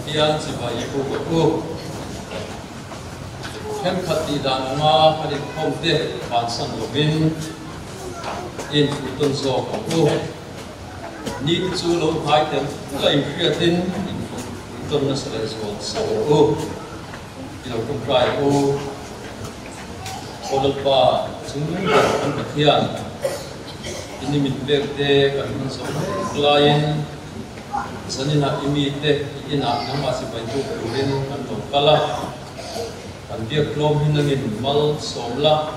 Pathian chibai i buk ang u. Thenkhat tih dan anga kan inkhawm te bansan lovin i infuh tawn zawk ang u. Ni te chu lo hnai tel tel a inhriatin infuh tawn nasa leh zual sauh ang u. I lo tawngtai ang u. Aw Lalpa, chungnung ber kan Pathian, i ni min pek te kan hman zawh mek laiin, Zaninah i mite i inah nangmah chibai buk turin kan lo kal a, kan biak tlawm hi nangin mal sawm la,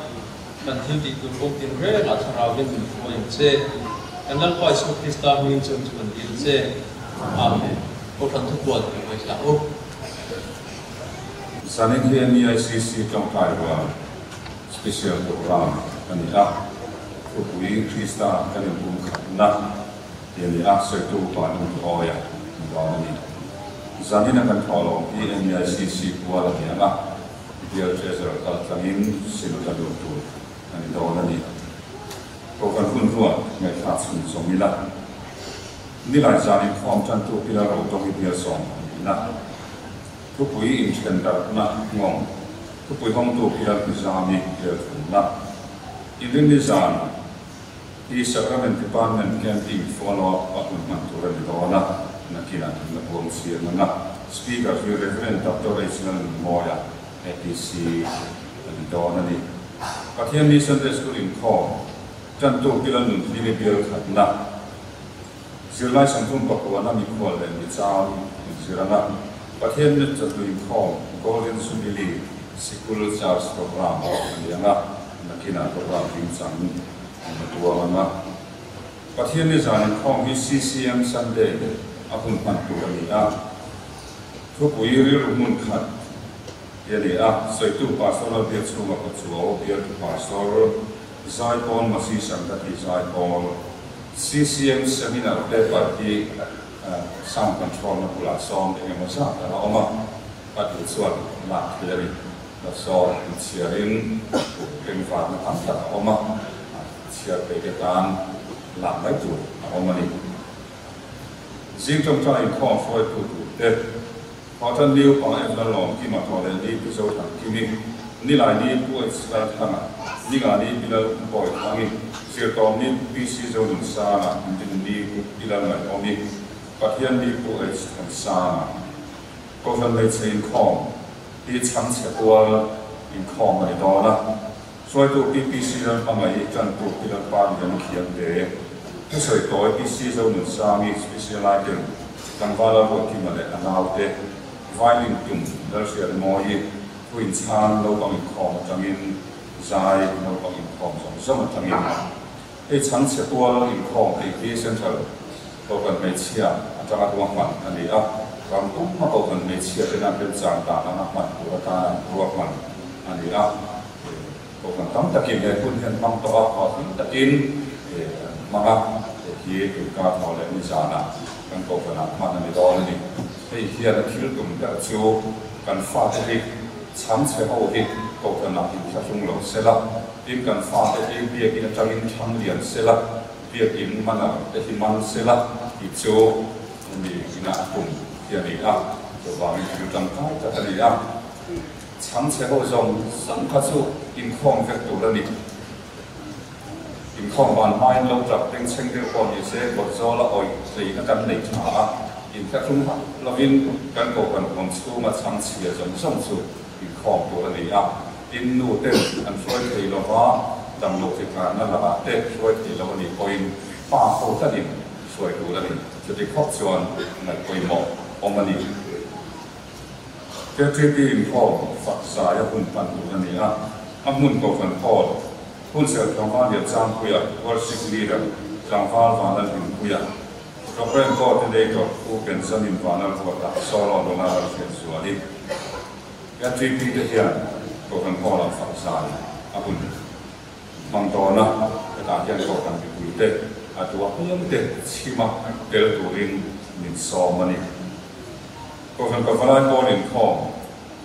kan thil tih tur kawng tin rengah thlarauin min hruai ang che. Kan Lalpa Isua Krista hmingin chuan chu kan dil che. Amen. Kohhran thupuan i ngaihla u. Zanin hi NEICC tawngtai rual special program a ni a, Thupui Krista kan inpumkhatna. Ti a ni a, sawitu upa hnung chu awi a ni dawn a ni. Zanina kan thawh lo hi NEICC kual a ni ang a, Bial Treasurer kal tlangin Synod a lut tur a ni dawn a ni. Kohhran hun ruat ngaihthlak chhun zawm ila, Nilai zan inkhawm tantu Pilar Rodongi bial 12 na, thupui inthen darhna nghawng, thupui hawngtu Pilar Hmizami bial 3 na, Inrinni zan, Hi Sacrament Department Camping follow up a hun hman tur a ni dawn a, nakinah kan la buang chiang ang a. Speaker hi Rev. Doctor H. Lalnunmawia, APC, a ni dawn a ni. Pathianni Sunday School inkhawm tantu Pi Lalnunhlimi bial khatna, zirlai 39 a mikhual leh micham inzir ang a. Pathianni chawhnu inkhawm Golden Jubilee Sikul Church Programme a ni ang a. Nakinah program kimchang an la tuar ang a. Pathianni zan inkhawm hi CCM Sunday a hun hman tur a ni a. Thupui rilru hmun khat hi a ni a, sawitu Pastor Lalbiakchhunga Pachuau bialtu Pastor Zaipawn Masi Sangati Zaipawl CCM Seminar paper hi sound control na bulah sawn eng emaw zat a la awm a, a duh chuan lak theih a ni. Hla sawn inchhiarin bengvarna tam tak a awm a, chhiar peihte tan lak mai tur a awm a ni. Zing tawngtai inkhawm hruaitu turte, Hotel New Pang Evna Lawm Kima Thaw leh Ni Pu Zothang Kimi, Nilai Ni Pu H Lalthanga, Ninga Ni Pi Lal Bawi Thangi, Zirtawm Ni Pu PC Zonunsanga, Intin Ni Pu Pi Lal Ngaihawmi, Pathian Ni Pu H Thansanga. Kohhran hmeichhe inkhawm hi chhangchhe kual inkhawm a ni dawn a, hruaitu PPC Lalhmangaih Tantu Pi Lalpa Lian Khiam te, thusawi tawi PC Zonunsangi Special Item Tlangval Ruatkima leh a naute, Violin tum Lalhriatmawii thu inchhan naupang inkhawm atangin zai naupang inkhawm zawng zawng atangin hei chhangchhe kual inkhawm tih hi Central Kohhran hmeichhia atanga ruahman a ni a, ram puma kohhran hmeichhia tena remchang dan anga hman tur atana ruahman a ni a. Kohhran tam takin he hun hi an hmang tawh a, hlawhtling takin an hmang a, hei hi tunkar thaw leh nizanah kan kohhranah hman a ni dawn a ni. Hei hian a thil tum ber chu kan fate hi chhangchhe ho hi kohhranah inthlahrung lo sela, tin kan fate hi biakin atangin thlanglian sela, Biakin manner te hi man sela tih chu hemi inah a tum hi a ni a, chuvangin thil tangkai tak a ni a. Chhangchhe ho zawng zawng kha chu inkhawm vek tur a ni. Inkhawm van hmain lo tap bengchheng deuh pawh ni se kawt zawla awih tleina kan nei tha a, inthlahrung hauh lovin kan kohhran huam chhunga chhangchhia zawng zawng chu inkhawm tur a ni a. Tin, nu ten an hruai thei lo va, damlo chi tlanna lakah te hruai thei lo a nih pawhin pa ho tlatin hruai tur a ni. Chuti khawp chuan ngaih pawimawh awm a ni. KTP inkhawm fak zai a hun hman tur a ni a, a hmun Kohhran Hall, Hunserh Tlangval Lianchangpuia, Worship Leader, Tlangval Vanlalhimpuia, Programme Coordinator Pu Benjamin Vanlalruata, Solo nula Lalhriatzuali. LTP te hian Kohhran Hall-ah fak zai a hun hmang dawn a, hetah hian Kohhran mipuite a tua piangte chhima tel turin min sawm a ni. Kohhran Pavalai Pawl inkhawm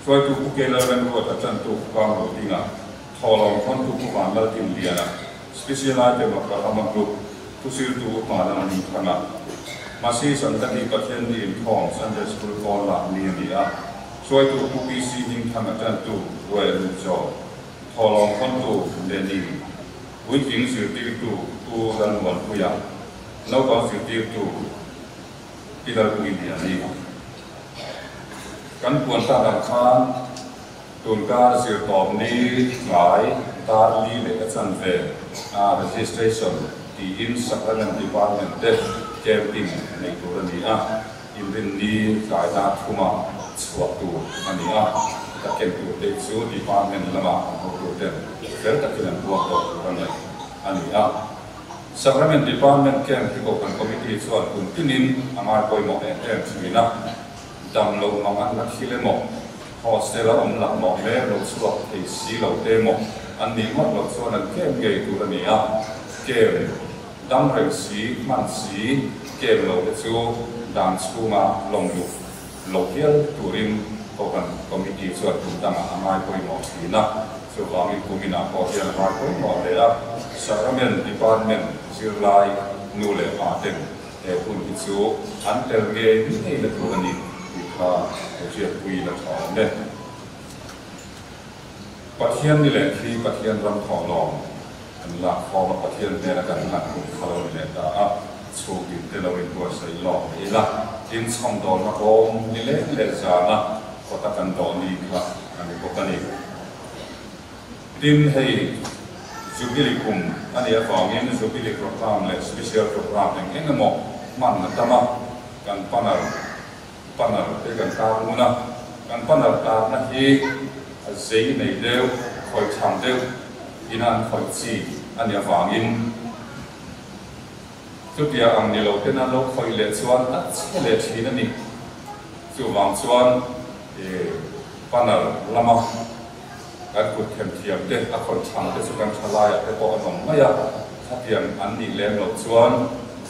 hruaitu Pu K Lalremruata tantu Pu Kang Rodinga, Thawhlawm khawntu Pu Van Laltinliana, Special Item Abrahama Group, Thusirtu Upa Lalhmingthanga. Masi Santati Pathian ni inkhawm Sunday School pawl lak ni a ni a, hruaitu Pu PC Hmingthanga tantu Ruai Lutzaw, Thawhlawm khawntu Lenny, puitling zirtirtu Pu Lalmuanpuia, naupang zirtirtu Pi Lalpuiliani. Kan puan takah khan tunkar zirtawp ni tlai dar li leh a chanve a registration tiin Sacrament Department te camping nei tur a ni a, inrinni tlai dar thuma chhuah tur a ni a, ka ken tur te chu department lama an hotu ten fel takin an buang tawh tur a ngaih a ni a. Sacrament Department camp hi Kohhran Committee chuan kum tinin a ngai pawimawh em em thin a, dam loh mang an la thil emaw, hostel a awm lah mawh mek lo chhuak thei si lo te emaw an nih ngawt loh chuan an camp ngei tur a ni a, camp dam reng si, hman si, camp lo te chu dan chhunga lawng luh lo hial turin Kohhran Committee chuan kum dangah a ngai pawimawh thin a, chuvangin kum inah pawh hian a ngai pawimawh hle a, Sacrament Department zirlai nu leh pa ten he hun hi chu an tel ngei ngei na tur a ni tih kha hriatpui la tha awm e. Pathian ni leh khi Pathian ram thawh lawm an lak khawm a, Pathian hnena kan nghat hun kha lo ni leh ta a, chhung tin te lo inbuatsaih lawk mai ila, tin chhawmdawlna kawng ni leng leh zana kawta kan dawh ni kha a ni bawk a ni. Tin, hei Jubilee kum a nih avangin Jubilee Programme leh Special Programme eng eng emaw hman a tam a, kan banner banner te kan tar ngun a, kan banner tarna hi a zei nei deuh, khawi chhang deuh ina an khawih chi a nih avangin chutia ang ni lo ten an lo khawih leh chuan a chhe leh thin a ni. Chuvang chuan banner lama kan kut themthiam te, a khawih chhang te chu kan tha laiah te pawh an awm mai a, khatiang an nih lem loh chuan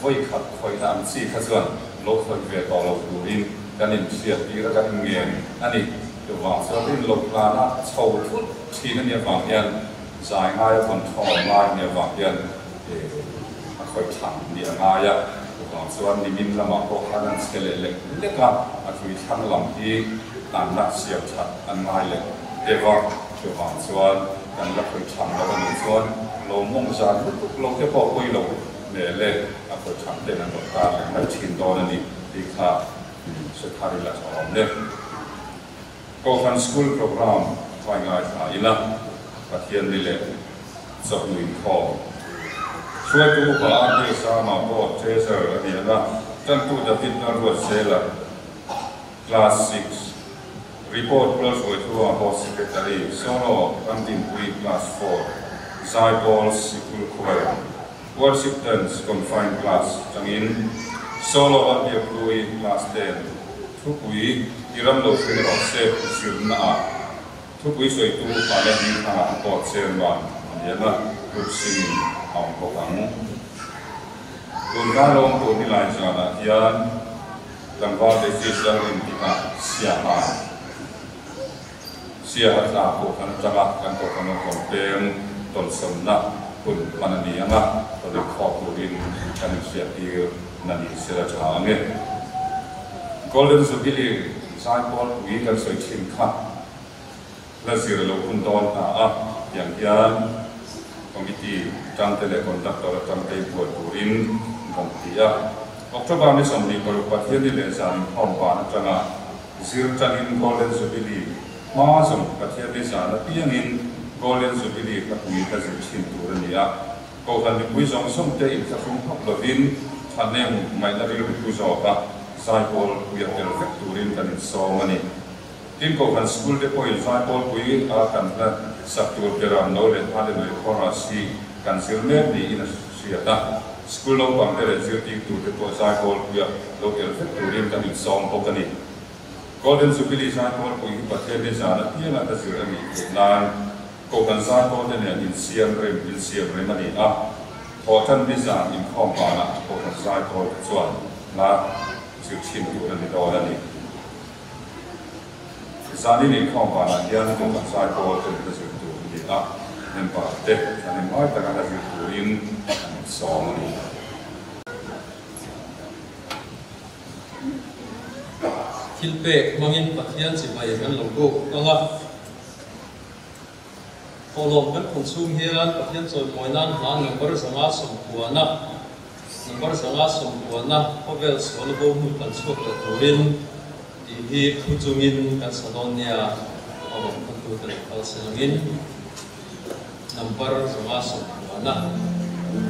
vawi khat khawihna ang chi kha chuan lo khawih ve tawh lo turin kan inhriat tir a, kan inngen a ni. Chuvang chuan rin loh hlana chho thut thin a nih avang hian zai ngaia control ngai a nih avang hian a khawih chhang nih a ngai a. Chuvang chuan nimin lamah pawh khan an che leh lek lek a, a tui thlang lam hi an la siam that an ngai leh deuh a, chuvang chuan kan la khawih chhang lo a nih chuan lo mawng zan lutuk lo te pawh pawi lo leh le a khawih chhang ten an rawn tar leh mai thin dawn a ni tih kha hre thar ila tha awm le. Kohhran School Programme hruai ngaithla ila Pathian ni leh chawhnu inkhawm hruaitu upa Arnie Sama pawh Treasurer a ni ang a, tantu David Lalruatzela Class 6, Report Lalhruaithua pawh Secretary, Solo Ramdinpui Class 4, Zaipawl Sikul Choir, Worship Dance Confined Class tangin Solo Lalbiakhlui Class 10, Thupui i ram lo thleng rawh se zirna ah thupui sawitu upa leh hmingthanga a pawh chairman a ni ang a, group singing a awm bawk ang. Tunlai lawmtu nilai zanah hian Tlangval Daisy Lalrin tikah Siaha Siaha tla kohhran atanga kan kohhran awm peng tawlsawmna hun hman a ni ang a, rawn inkhawp turin kan inhriattir na ni sela tha ang e. Golden Jubilee zaipawl pui kan sawi thin kha la zir lo hun dawn ta a, tiang hian Committee tangte leh Conductor atangte buai turin kan ti a. October ni 26 Pathianni leh zan inkhawm ban atanga zir tangin Golden Jubilee hma zawng Pathianni zan apiangin Golden Jubilee hla pui ka zir thin tur a ni a. Kohhran mipui zawng zawng te inthlahrung hauh lovin thahnem ngaihna rilru pu zawk a, zaipawl pui a tel vek turin kan insawm a ni. Tin Kohhran School te pawhin zaipawl pui a kan hla sak tur beram no leh Hallelujah Chorus hi kan zir mek niin a hriat a. School naupang te leh zirtirtu te pawh zaipawl puia lo tel vek turin kan insawm bawk a ni. Golden Jubilee zaipawl pui hi Pathian ni zan apianga ka zir a nih theih nan Kohhran zaipawl te nen insiam rem insiam rem a ni a. Thawhtan ni zan inkhawm banah Kohhran zaipawl te chuan hla zir thin tur a ni dawn a ni. Zanin inkhawm banah hian Kohhran zaipawl te hla zir tur a ni a, member te an inmai taka hla zir turin an insawm a ni. Thilpek hmangin Pathian chibai kan lo buk ang a. Thawhlawm kan phun chhung hian Pathian chawimawi nan hla number 590, number 590, khawvel sual bo hnu kan chhuak leh turin tih hi thu chungin kan sa dawn nia, thawhlawm phuntu te lo kal se langin number 590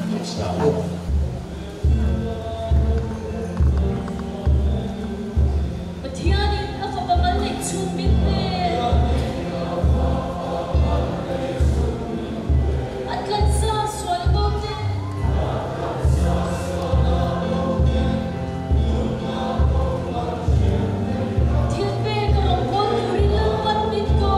lo sa u. Pathianin a fapa mal neih chhung min pe. A tlansa sual bo te. Thil pek a rawn bawl turin Lalpan min ko.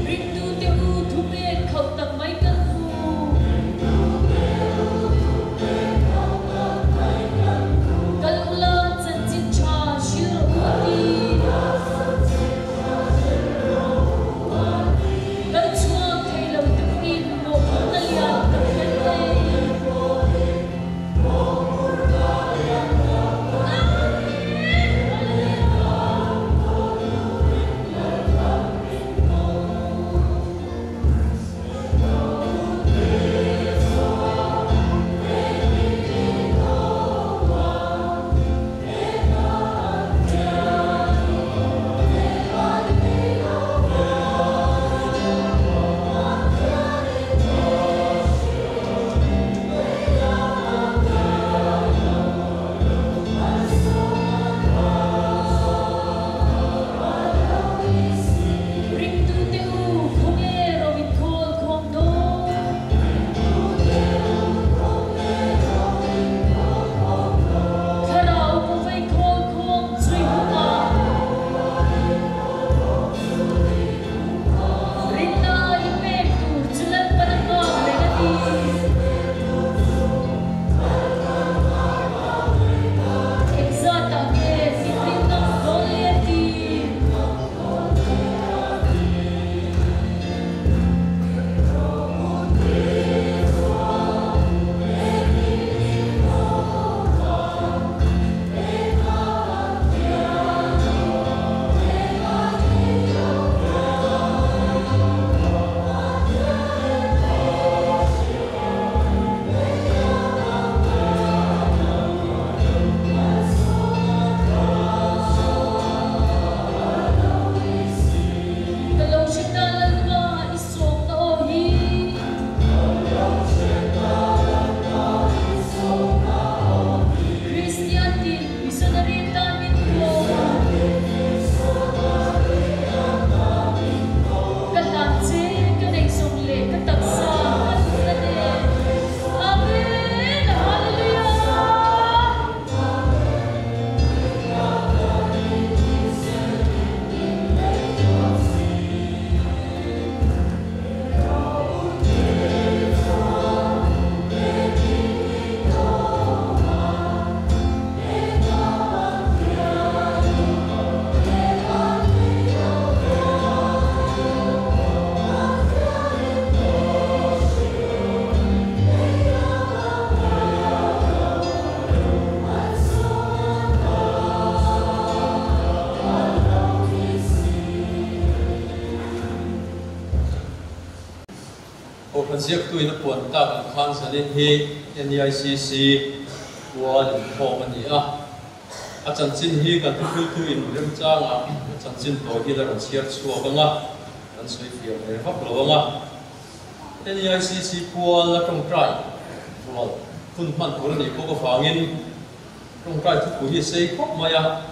Ringtute u thupek khauh tak mai kan hmu. Kal ula chanchin tha hrilh rawh u a ti. Kal chhuak thei lo te pawhin mawhphurhna lian tak kan nei. Amen! Hallelujah! Ringtute u, khawnge ro in khawl khawm dawn? Thlarau pawvei khawl khawm chui hunah Rinna i pek tur chu Lalpan a nghak reng a ni. Engzatah nge finrinna dawn le a ti? Ka lo hre ta Lalpa i sawmna aw hi. Kristian tin missionary tan min ko. Ka hlan che ka neih zawng leh ka taksa ka nunna nen. Amen Hallelujah. Kohhran ziaktuin a puan tak ang khan zanin hi NEICC pual inkhawm a ni a. A chanchin hi kan thuhriltu in remchangah a chanchin tawi hi la rawn chhiar chhuak ang a, kan sawi fiah ve vak lo ang a. NEICC pual a tawngtai rual hun hman tur a nih bawk avangin tawngtai thupui hi a sei khawp mai a.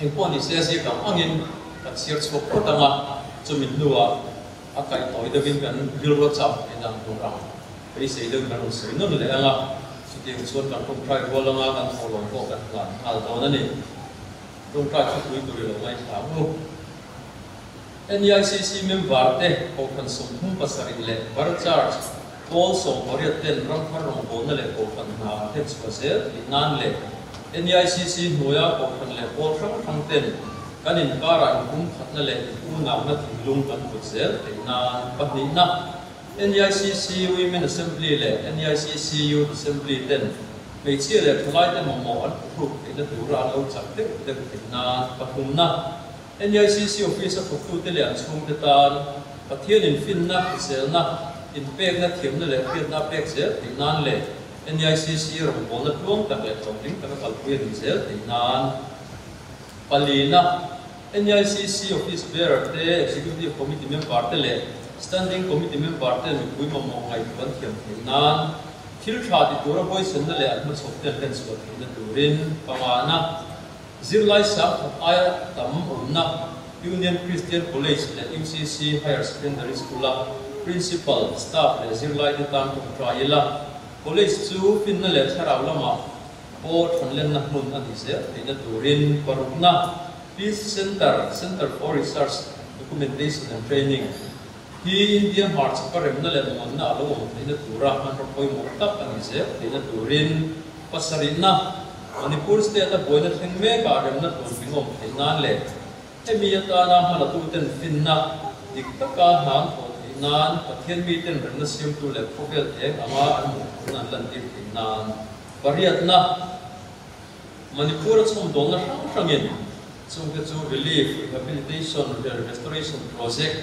Engpawh ni se a ziak ang angin kan chhiar chhuak phawt ang a, chumi hnuah a kaih tawi deuhin kan rilru a cham en ang tur ang beisei deuhin kan rawn sawi nawn leh ang a. Chutiang chuan kan tawngtai rual anga kan thawhlawm pawh kan hlan nghal dawn a ni. Tawngtai thupui tur i lo ngaithla ang u. NEICC member te Kohhran 37 leh Bar Church pawl 18 ten ramthar rawngbawlna leh Kohhran hna an hlen chhuah zel theih nan leh NEICC hnuaia Kohhran leh pawl hrang hrang ten kan inkarah inpumkhatna leh inunauhna thinlung kan put zel theih nan pahnihna NEICC Women Assembly leh NEICC Youth Assembly ten hmeichhia leh thalaite mamawh an phuhruk theihna tura an lo chak deuh deuh theih nan pathumna NEICC Office a thawktute leh an chhungte tan Pathian infinna, hriselna, inpekna, thiamna leh hriatna a pek zel theih nan leh NEICC rawngbawlna tluang tak leh hlawhtling taka kalpui a ni zel theih nan palina NEICC Office Bearer te, Executive Committee Member te leh Standing Committee Member ten mipui mamawh ngaihtuah an thiam theih nan thil tha ti tura huaisenna leh an hmachhawp te an hlenchhuah theihna turin pangana Zirlai 10,000 aia tam awmna Union Christian College leh UCC Higher Secondary School-a Principal, Staff leh zirlaite tan tawngtai ila, College chu finna leh thlarau lamah pawh thanlenna hmun a ni zel theihna turin parukna Peace Centre, Centre for Research, Documentation and Training, hi India hmarchhaka remna leh muanna a lo awm theihna tura hmanraw pawimawh tak a ni zel theihna turin pasarihna Manipur State-a buaina thleng mekah remna tluantling awm theih nan leh hemi atana hmalatuten finna dik taka hna an thawh theih nan Pathian miten remna siamtu leh khawvel eng anga an hmuh thawhna an lantir theih nan pariatna Manipur-a chhawmdawlna hrang hrangin chungte chu Relief, Rehabilitation leh Restoration Project,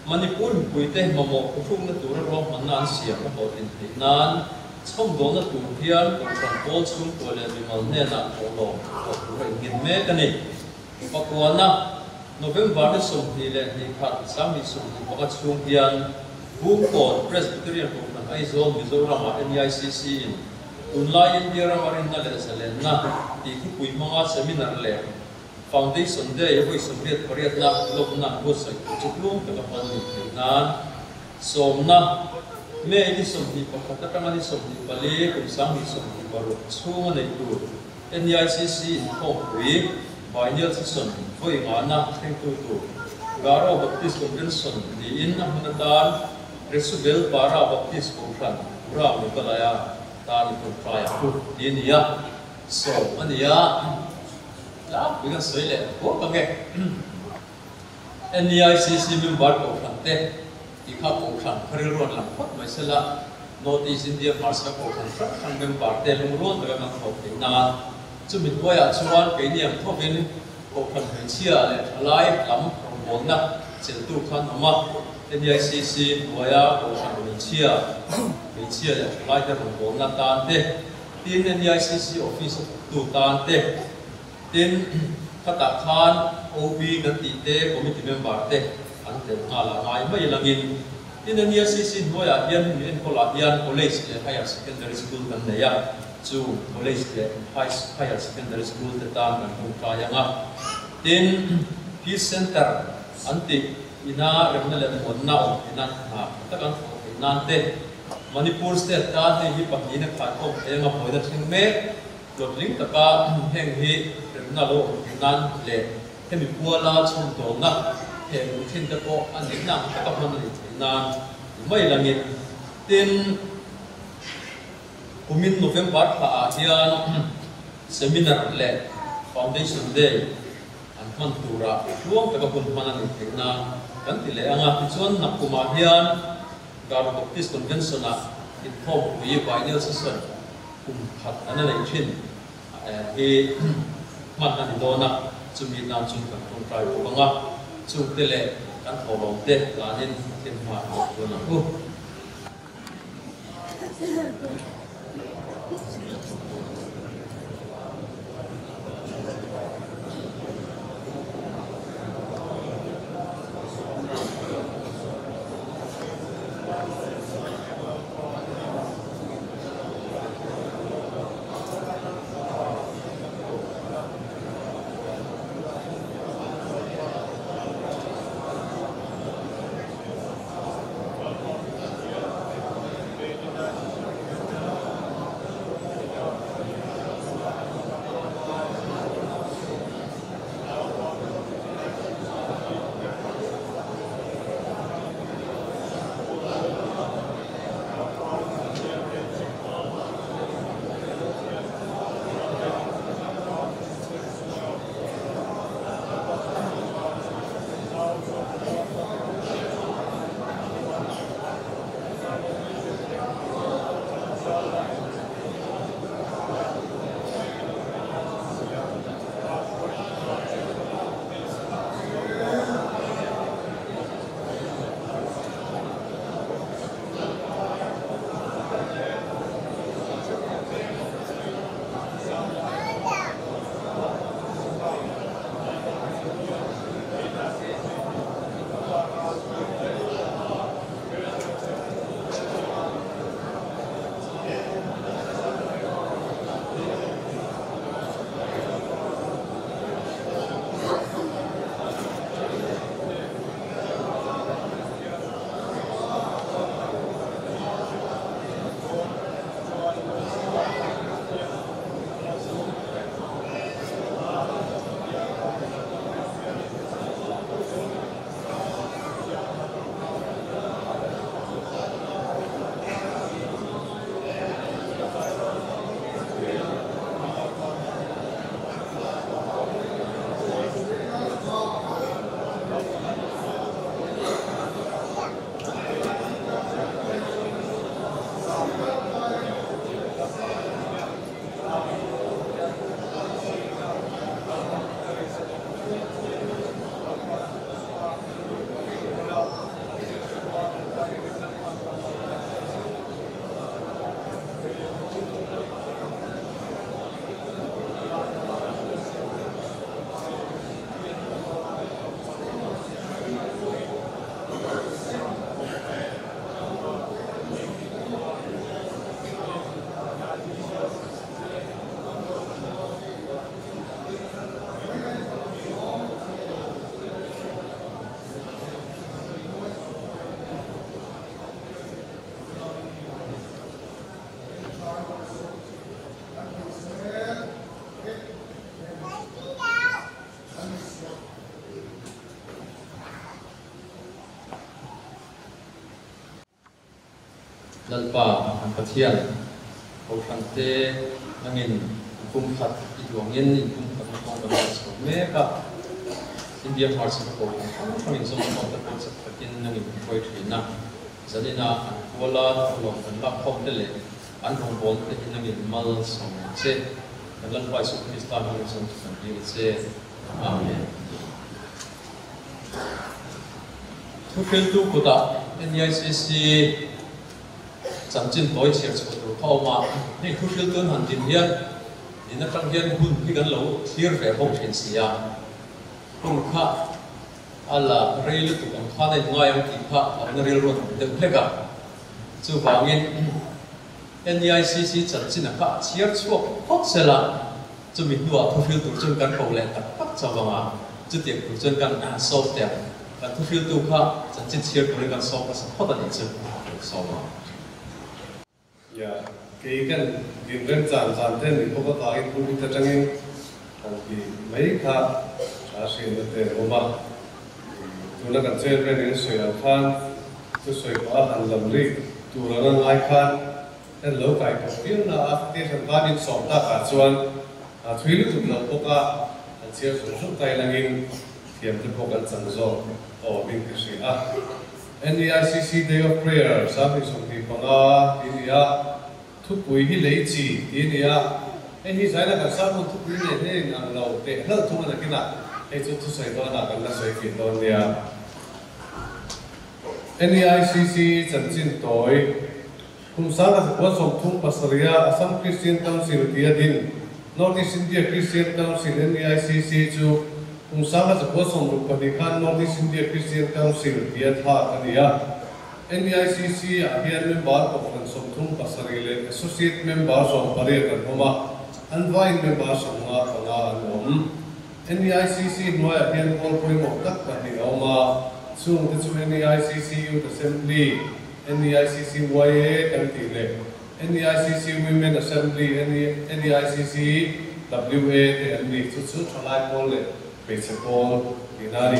Manipur mipuite mamawh phuhrukna tura ruahmanna an siam a hlawhtlin theih nan chhawmdawlna tur hian Kohhran pawl chhungkua leh mimal hnenah thawhlawm thawh tur a inngin mek a ni. Pakuana, November ni 22 21 chhung hian Bungkawn Presbyterian Kohhran Aizawl Mizoram-ah NEICC in Tunlai India rama rinna leh zalenna tih thupui hmanga seminar leh Foundation Day vawi 88na lawmna an buatsaih tur chu tlum taka hman ni theih nan sawmna May ni 21 atanga ni 24 kum 2026 chhunga nei tur NEICC inkhawmpui Biennial Session vawi ngana thlengtu tur Garo Baptist Convention niin a hmun atan Resubel Para Baptist Kohhran Pura Meghalaya tan tawngtai a pu ti a ni a, sawm a ni a, tlangpui kan sawi leh bawk ang e. NEICC member Kohhran te tih kha Kohhran kha rilru an lang phawt mai sela, North East India hmarchhak Kohhran hrang hrang member te lungrual taka kan thawk theih nan chumi hnuaiah chuan keini ang thovin Kohhran hmeichhia leh thalai lam rawngbawlna cheltu khan awm a, NEICC hnuaia Kohhran hmeichhia, hmeichhia leh thalaite rawngbawlna tan te, tin NEICC office a thawktu tan te, tin khatah khan OB kan tih te, committee member te an tel nghal a ngai mai langin tin NEICC hnuaiah hian hemi enkawlah hian college leh higher secondary school kan nei a. Chu college leh higher secondary school te tan kan hmu tlai ang a, tin Peace Center an tih ina remna leh muanna awm theihna hna tha tak an thawh theih nan te, Manipur state tan hei hi pahnihin a khaikhawm thei anga buaina thleng mek hlawhtling taka heng hi remna lo awm theih nan leh hemi puala chhawmdawlna heh luh thin te pawh a nihna ang taka hman a nih theih nan ti mai langin tin Kumin November thlaah hian Seminar leh Foundation Day an hman turah tluang taka hun hman a nih theih nan kan ti leh ang a. Tichuan nakkumah hian Garo Baptist Convention-ah inkhawmpui Biennial Session kum khat an a neih thin hi hman a ni dawn a, chumi tan chuan kan tawngtai bawk ang a, chungte leh kan thawhlawmte danin Pathian hmaah kan tuan ang u. Lalpa kan Pathian, Kohhran te nangin in pumkhat i duangin in pumkhatna kawng kan kal chho mek a. India hmarchhaka kohhran hrang hrang inzawmkhawm te pawh chak takin nangin i hruai thin a. Zanina an kuala thawhlawm kan lak khawm te leh an rawngbawlna te hi nangin malsawm ang che. Kan Lalpa Isu Krista hmangin zawng chu kan dil a che. Amen. Thuhriltu kutah NEICC Chanchin tawi chhiar chhuah tur kha awm a, hei thuhriltu an han din hian in atang hian hun hi kan lo thlir ve bawk thin si a, hun kha a la rei lutuk ang khan a inngai ang tih kha a awmna rilru an awm deuh hlek a, chuvangin NEICC chanchin a kha a chhiar chhuak phawt sela chumi hnuah thuhril tur chuan kan ko leh tak tak chauh ang a, chutiang tur chuan kan sawm teh ang. Kan thuhriltu kha chanchin chhiar turin kan sawm hmasa phawt a nih chu a lo sawm a. Nia, kei kan din rem chan zan te ni bawk avangin pulpit atangin han ti mai kha tha hriatna te an awm a. Tuna kan chairman in a sawi ang khan thusawi pah a han lam rik tur anga ngai khan kan lo kai tawh viau na a, tia hran van in sawm takah chuan a thui lutuk lo bawk a, an chhiar zung zung ta ilangin thiam te pawh kan chang zawk awmin ka hria a. NEICC Day of Prayer 2025 ti a ni a, thupui hi lei chi ti a ni a, hei hi zaina kan sermon thupui nen hian in ang lo teh hlauh thung a nakinah hei chu thusawi dawnah kan la sawi fih dawn nia. NEICC chanchin tawi Kum 1937 a Assam Christian Council tia din North East India Christian Council, NEICC, chu kum 1962 khan North East India Christian Council tia thlak a ni a. NEICC ah hian member kohhran 37 leh associate member 18 an awm a, an vaiin member 55 an awm. NEICC hnuaiah hian pawl pawimawh tak pahnih a awm a, chungte chu NEICC Youth Assembly, NEICC YA kan tih leh NEICC Women Assembly, NEICC WA te an ni. Chu chu thalai pawl leh hmeichhe pawl tihna a ni.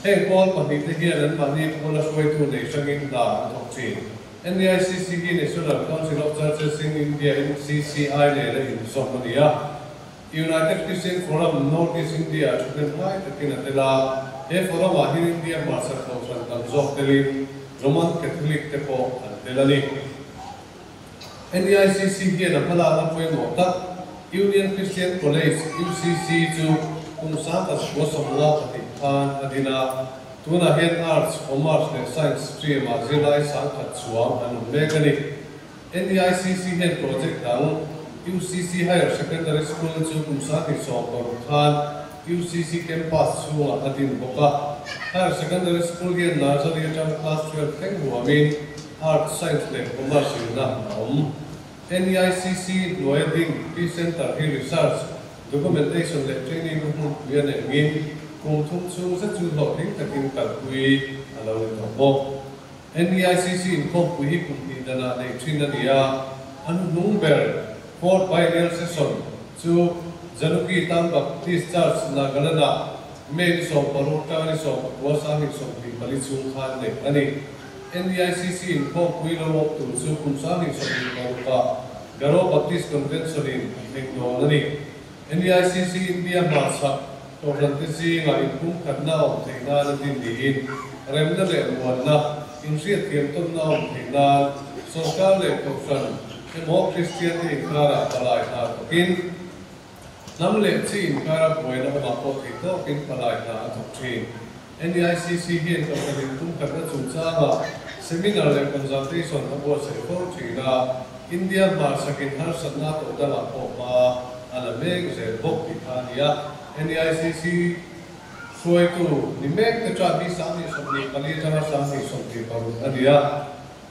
Heng pawl pahnih te hian anmahni pawla hruaitu nei hrangin hna an thawk thin. NEICC hi National Council of Churches in India, NCCI, nena inzawm a ni a. United Christian Forum North East India thahnem ngai takin a tel a, he forum ah hian India hmarchhak kohhran tam zawk telin Roman Catholic te pawh an tel a ni. NEICC hian a hmalakna pawimawh tak Union Christian College, UCC, chu kum 1952 khan a din a, tunah hian Arts, Commerce leh Science stream ah zirlai 1000 chuang an awm mek a ni. NEICC hian project dang UCC Higher Secondary School chu kum 2016 khan UCC campus chhungah a din bawk a. Higher Secondary School hian nursery atang class 12 thleng huamin Arts, Science leh Commerce zirna a awm. NEICC hnuaia ding P-Centre hi research, documentation leh training na hmunpui a neih angin kum thum chhung zet chu hlawhtling takin kalpui a lo ni tawh bawk. NEICC inkhawmpui hi kum hnih danah neih thin a ni a, an hnung ber Fourth Biennial Session chu Januki Town Baptist Church, Nagaland-ah May ni 16 tang ni 19 2024 chhung khan neih a ni. NEICC inkhawmpui lo awm tur chu kum 2026 ah Garo Baptist Convention-in a thleng dawn a ni. NEICC India hmarchhak Kohhrante zingah inpumkhatna a awm theih nan a din niin remna leh muanna, inhriatthiam tawnna a awm theih nan sawrkar leh kohhran emaw Kristiante inkarah palai hna thawkin hnam leh chi inkara buaina awmah pawh thei tawkin palai hna a thawk thin. NEICC hian kohhran inpumkhatna chungchangah seminar leh consultation a buatsaih fo thin a, India hmarchhakin harsatna a tawh dangah pawh hma a la mek zel bawk tih kha a ni a. NEICC hruaitu ni mek te chuan hi 2024 atanga 2026 a ni a.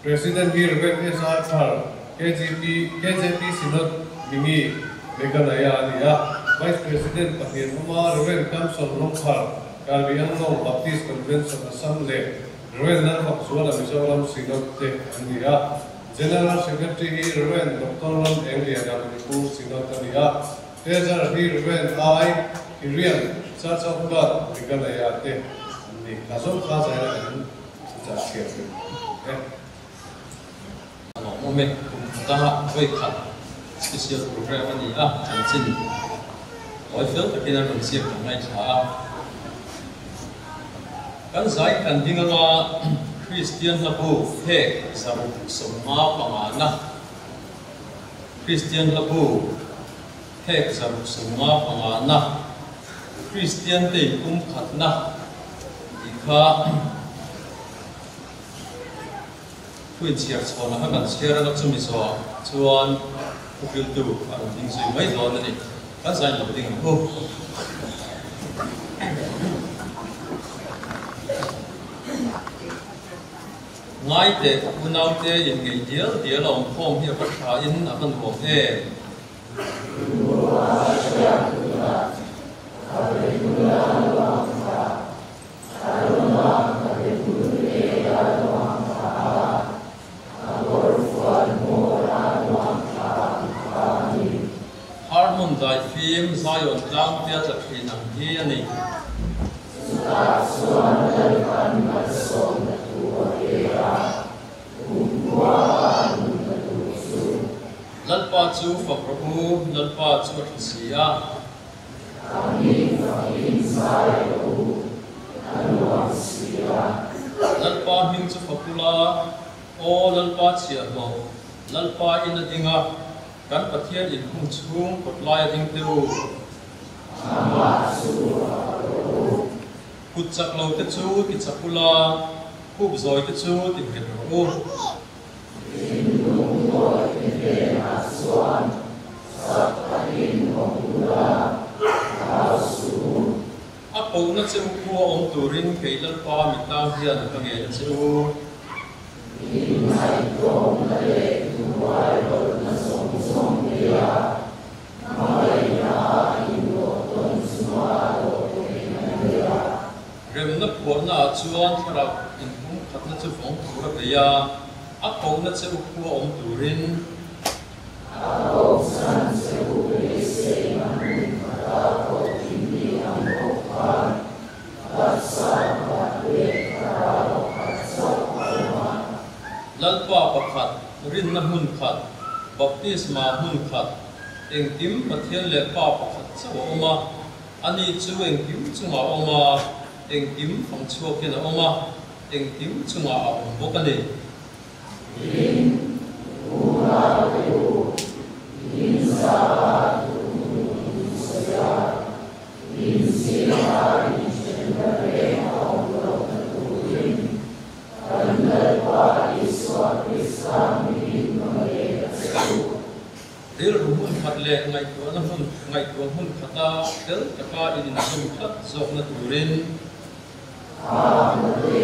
President hi Rev. SR Thar, KGP, KJP Synod Mingi Meghalaya a ni a. Vice President pahnih an awm a, Rev. Kamson Longkhar, Karbi Anglong Baptist Convention Assam leh Rev. Lalfakzuala Mizoram Synod te an ni a. General Secretary hi Rev. Doctor Ram Engliana Manipur Synod a ni a, Treasurer hi Rev. I. Hiriam, Church of God, Meghalaya te an ni. Kha zawng kha zaina kan chah chhiar ve e. A lawm. lawmawm e. Kum khata vawi khat special program a ni a, chanchin tawi fel takin an rawn ziak kan ngaithla a. Kan zai kan ding anga Kristian hlabu phek 655 na Kristian hlabu phek 655 na Kristian te inpumkhatna tih kha Thu inchhiar chhawn a kan chhiar anga chumi zawh chuan thuhriltu a rawn ding zui mai dawn a ni. Kan zain lo ding ang u. Ngai teh unaute inngeih dial dial a awm khawm hi a va tha in a va nuam em. Harmon daifim Zion tlang tia tla thin ang hi a ni. Lalpa chu fak rawh u, Lalpa chu a tha si a. Lalpa hming chu fak ula, Aw Lalpa chhiahhlawh, Lalpa in a ding a, kan Pathian inhung chhung kawt lai a ding teh u. Kut chak lo te chu ti chak ula, khup zawi te chu ti nghet rawh u. A kohna che u khua awm turin kei Lalpa mitang hian ka ngen a che u. Remna phuahna ah chuan thlarau inhung khatna chu vawng tur a bei a, a kohna che u khua awm turin. A kohchhan che u beiseina hmun khata koh in ni ang bawk khan taksa pakhat leh thlarau pakhat chauh a awm a. Lalpa pakhat, rinna hmun khat, baptisma hmun khat, engkim Pathian leh Pa pakhat chauh a awm a. Ani chu engkim chungah a awm a, engkim fang chhuakin a awm a, engkim chungah a awm bawk a ni. Tin, unaute u, in zah duh in sawi a, in zingah inthenna reng a awm lohna turin kan Lalpa Isua Krista hmingin ka ngen a che u. Rilru hmun khat leh ngaihtuahna hmun ngaihtuah hmun khata fel taka in inzawm tlat zawkna turin. Hahna te,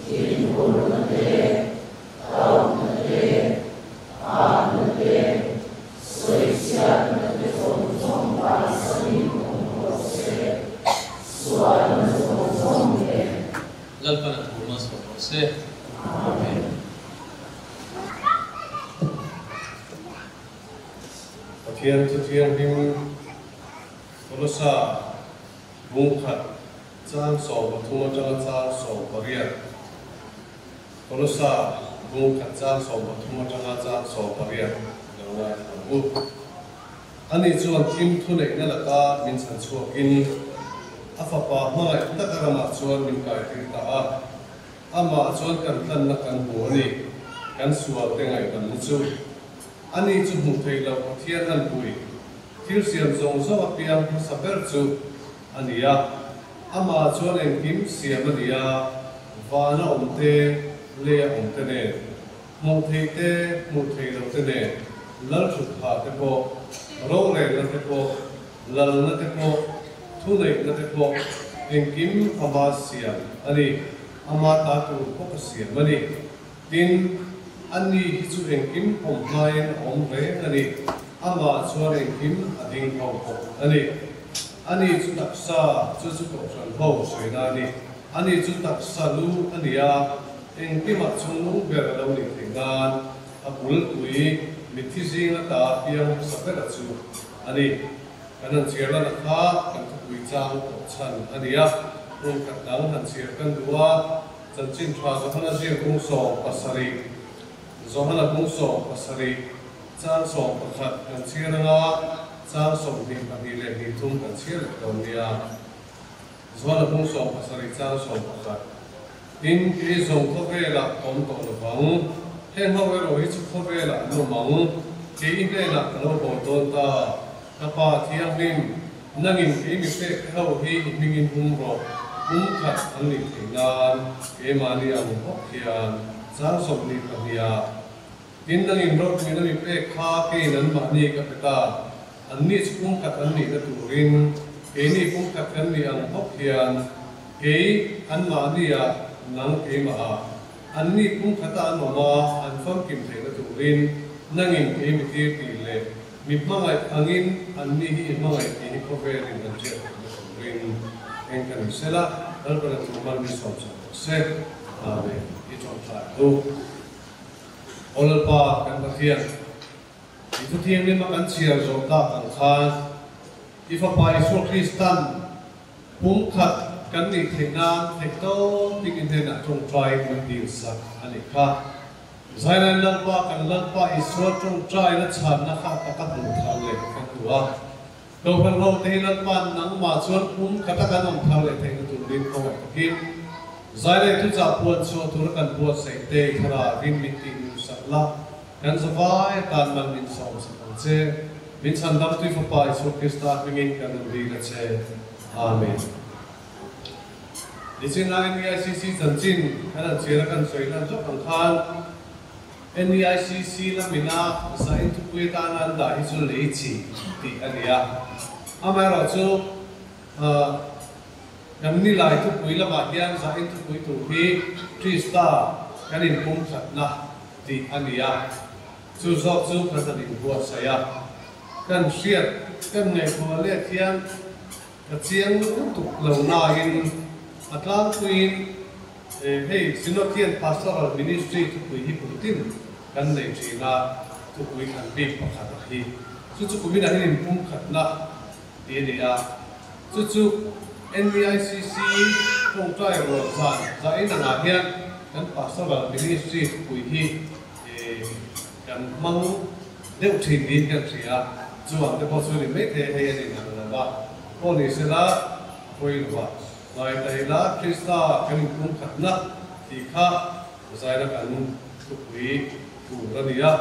thinurna te, hlauhna te, hahna te, sawichhiatna te zawng zawng bansanin awm rawh se, sualna zawng zawng nen. Lalpan a thu malsawm rawh se. Amen. Pathian chu thianghlim Kolosa bung khat chang 13 atanga chang 18 Kolosa bung khat chang 13 atanga chang 18 lo ngaithla ang u. Ani chuan thim thuneihna laka min chhan chhuakin a fapa hmangaih taka ramah chuan min kaitir ta a. Amah chuan kan tlanna kan hmu a ni, kan sual te ngaihdamna chu. Ani chu hmuh theih loh Pathian an pui, thil siam zawng zawng apiang hmasa ber chu a ni a. Amah chuan engkim siam a ni a, vana awm te, leia awm te nen, hmuh theih te, hmuh theih loh te nen, lalthutphah te pawh, rorelna te pawh, lalna te pawh, thuneihna te pawh engkim ama siam a ni, ama ta tur bawk a siam a ni. Tin, ani hi chu engkim awm hmain a awm reng a ni, amah chuan engkim a ding ho bawk a ni. Ani chu taksa, chu chu kohhran ho sawiina a ni. Ani chu taksa lu a ni a, engkimah chungnung ber a lo nih theih nan a bulpui mitthi zinga ta piang hmasa bera chu a ni. Kan han chhiar lana kha kan thupui chang tawh chhan a ni a, hmun khat dang han chhiar kan duh a, chanchin tha ka hman a ziak bung 17. Johana bung 17 chang 11 kan chhiar anga chang 22 leh hnih thum kan chhiar leh dawn nia. Johana bung 17 chang 11 Tin, kei zawng khawvelah ka awm tawh lovang, heng ho erawh hi chu khawvelah an awm ang, kei i hnenah ka lo haw dawn ta, ka Pa Thianghlim, nangin kei mi pek te ho hi i hmingin hum rawh, pum khat an nih theih nan keimahni ang bawk hian chang 22 ah Tin, nangin ropuina mi pek kha keiin anmahni ka pe ta, anni chu pum khat an nihna turin keini pum khat kan nih ang bawk hian, Kei anmahnia nang keimaha anni pumkhata an awm a, an famkim theihna turin nangin kei mi tir tih leh mi hmangaih angin anni hi i hmangaih tih hi khawvelin an hriat theihna turin eng ka ni sela, Lalpana thu hman mi sawm sawm rawh se. Amen. I tawngtai ang u. Aw Lalpa kan Pathian, i thu thianghlim a kan chhiar zawh tak ang khan i Fapa Isua Kristan Pumkhat kan nih theih nan theih tawp ding i hnenah tawngtai min dil sak a nih kha. Zailain Lalpa kan Lalpa Isua tawngtaina chhanna kha taka hmuh thar leh kan duh a. Kohhran ho te hi Lalpa'n nangmah chuan pumkhata kan awm thar leh theihna turin khawngaih takin Zailain thuchah puan chhuah tura kan buatsaih te i thlarah rin min tih nun sak la, kan zavai atan man min sawm sak ang che. Min chhandam tui Fapa Isua Krista hmingin kan rawn dil a che. Amen. Nichina NEICC chanchin kan han chhiar a kan sawi lan zawk ang khan NEICC lamina zain thupui atana an dah hi chu lei chi tih a ni a. Amaherawhchu kan nilai thupui lamah hian zain thupui tur hi Krista kan inpumkhatna tih a ni a. Chu zawk chu kan han inbuatsaih a, kan hriat kan ngaihtuah let hian ka chiang lutuk lo nain a tlangpuiin hei Synod hian Pastoral Ministry thupui hi kum tin kan nei thin a, thupui thlan bik pakhat a hi. Chu chu kuminah hian inpumkhatna tih a ni a, chu chu NEICC tawngtai rual zan zahin angah hian kan Pastoral Ministry thupui hi Kan hmang deuh thin niin kan hria, chuang te pawh chu ni mai thei hei a ni nang lo va, pawh ni sela a pawi lo va, ngai ta ila Krista kan inpum khatna tih kha zaina kan thupui tur a ni a.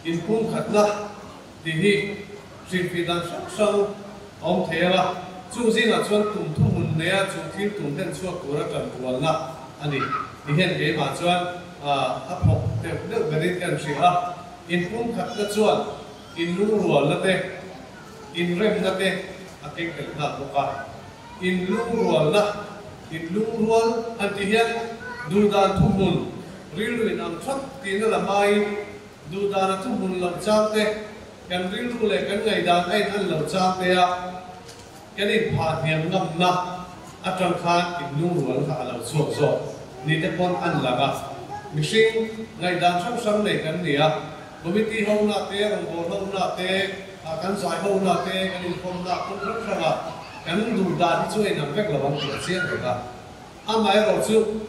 Inpum khatna tih hi hrilhfih dan hrang hrang a awm thei ang a, chung zingah chuan tum thuhmun neia chung thil tum hlen chhuak tura tanrualna a ni. Ti hian keimah chuan a phawk deuh deuh berin ka inhria a, inpumkhatna chuan inlungrualna te, inremna te a keng tel nghal bawk a. Inlungrualna, inlungrual han tih hian duhdan thuhmun rilru inang thap tihna la hmain duhdana thuhmun loh chang te, kan rilru leh kan ngaihdan a in an lo chang te a, kan inphah hniam ngamna atang khan inlungrual kha a lo chhuak zawk ni te pawn an lang a. Mihring ngaihdan hrang hrang nei kan ni a, committee ho na te, rawngbâwl ho na te, kan zai ho na te, kan inkhawm na kawng hrang hrang a kan duhdan hi chu a inang vek lo ang tih a chiang reng a. Amaherawh chu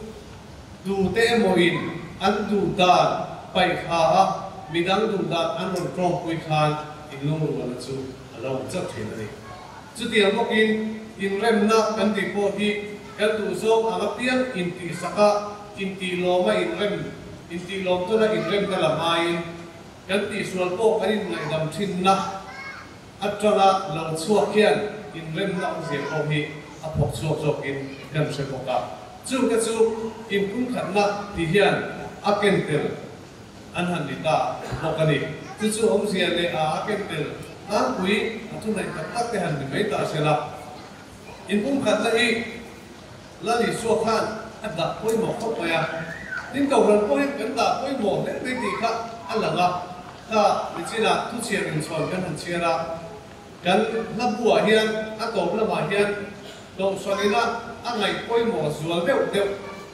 tute emaw-in an duhdan paih kha a, midang duhdan an rawn tlawmpui khan inlungrualna chu a lo awm chauh thin a ni. Chutiang bawkin inremna kan tih pawh hi kan duhzawng ang apiang intihsak a, intihlawm a inrem, intihlawm tawna inremna la hmain kan tihsual pawh kan inngaihdam thinna atanga lo chhuak hian inremna awmzia pawh hi a phawk chhuak zawkin kan hre bawk a. Chungte chu inpumkhatna tih hian a ken tel an han ni ta bawk a ni. Chu chu awmzia leh a a ken tel tlangpui a thuhnaih tak tak te han ni mai ta se la. Inpumkhatna hi Lal Isua khan a dah pawimawh khawp mai a, tin Kohhran pawhin kan dah pawimawh hle mai tih kha a lang a. Kha nichinah thuchhiar inchhawn kan han chhiar a, kan hla buah hian a tawp lamah hian Kohhran ina a ngaih pawimawh zual deuh deuh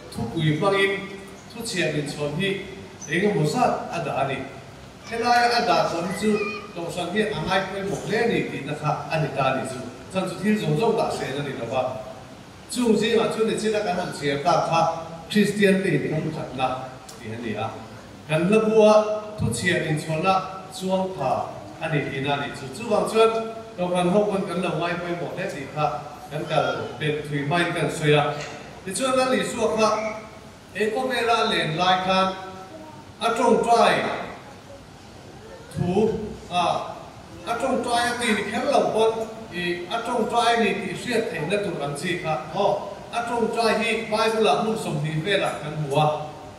thupui hmangin thuchhiar inchhawn hi eng emaw zat a dah a ni. Helaia a dah tawh hi chu Kohhran hian a ngai pawimawh hle a ni tihna kha a ni ta a nih chu. Chan chu thil zawng zawng dah sen a ni lo va. Chung zingah chu nichin a kan han chhiar tak kha Kristian te inpumkhatna. tih a ni a. Kan hlabua thuchhiar inchhawnna chuang tha a ni tihna a nih chu. Chuvang chuan Kohhran ho pawn kan lo ngai pawimawh hle tih kha kan kal pelh thui hmain kan sawi a. Tichuan Lal Isua kha he khawvela a len lai khan a tawngtai thu a a tawngtai a ti ni kher lo pawn i a tawngtai a ni tih hriat theihna tur ang chi kha aw a tawngtai hi Bible ah hmun 20 velah kan hmu a.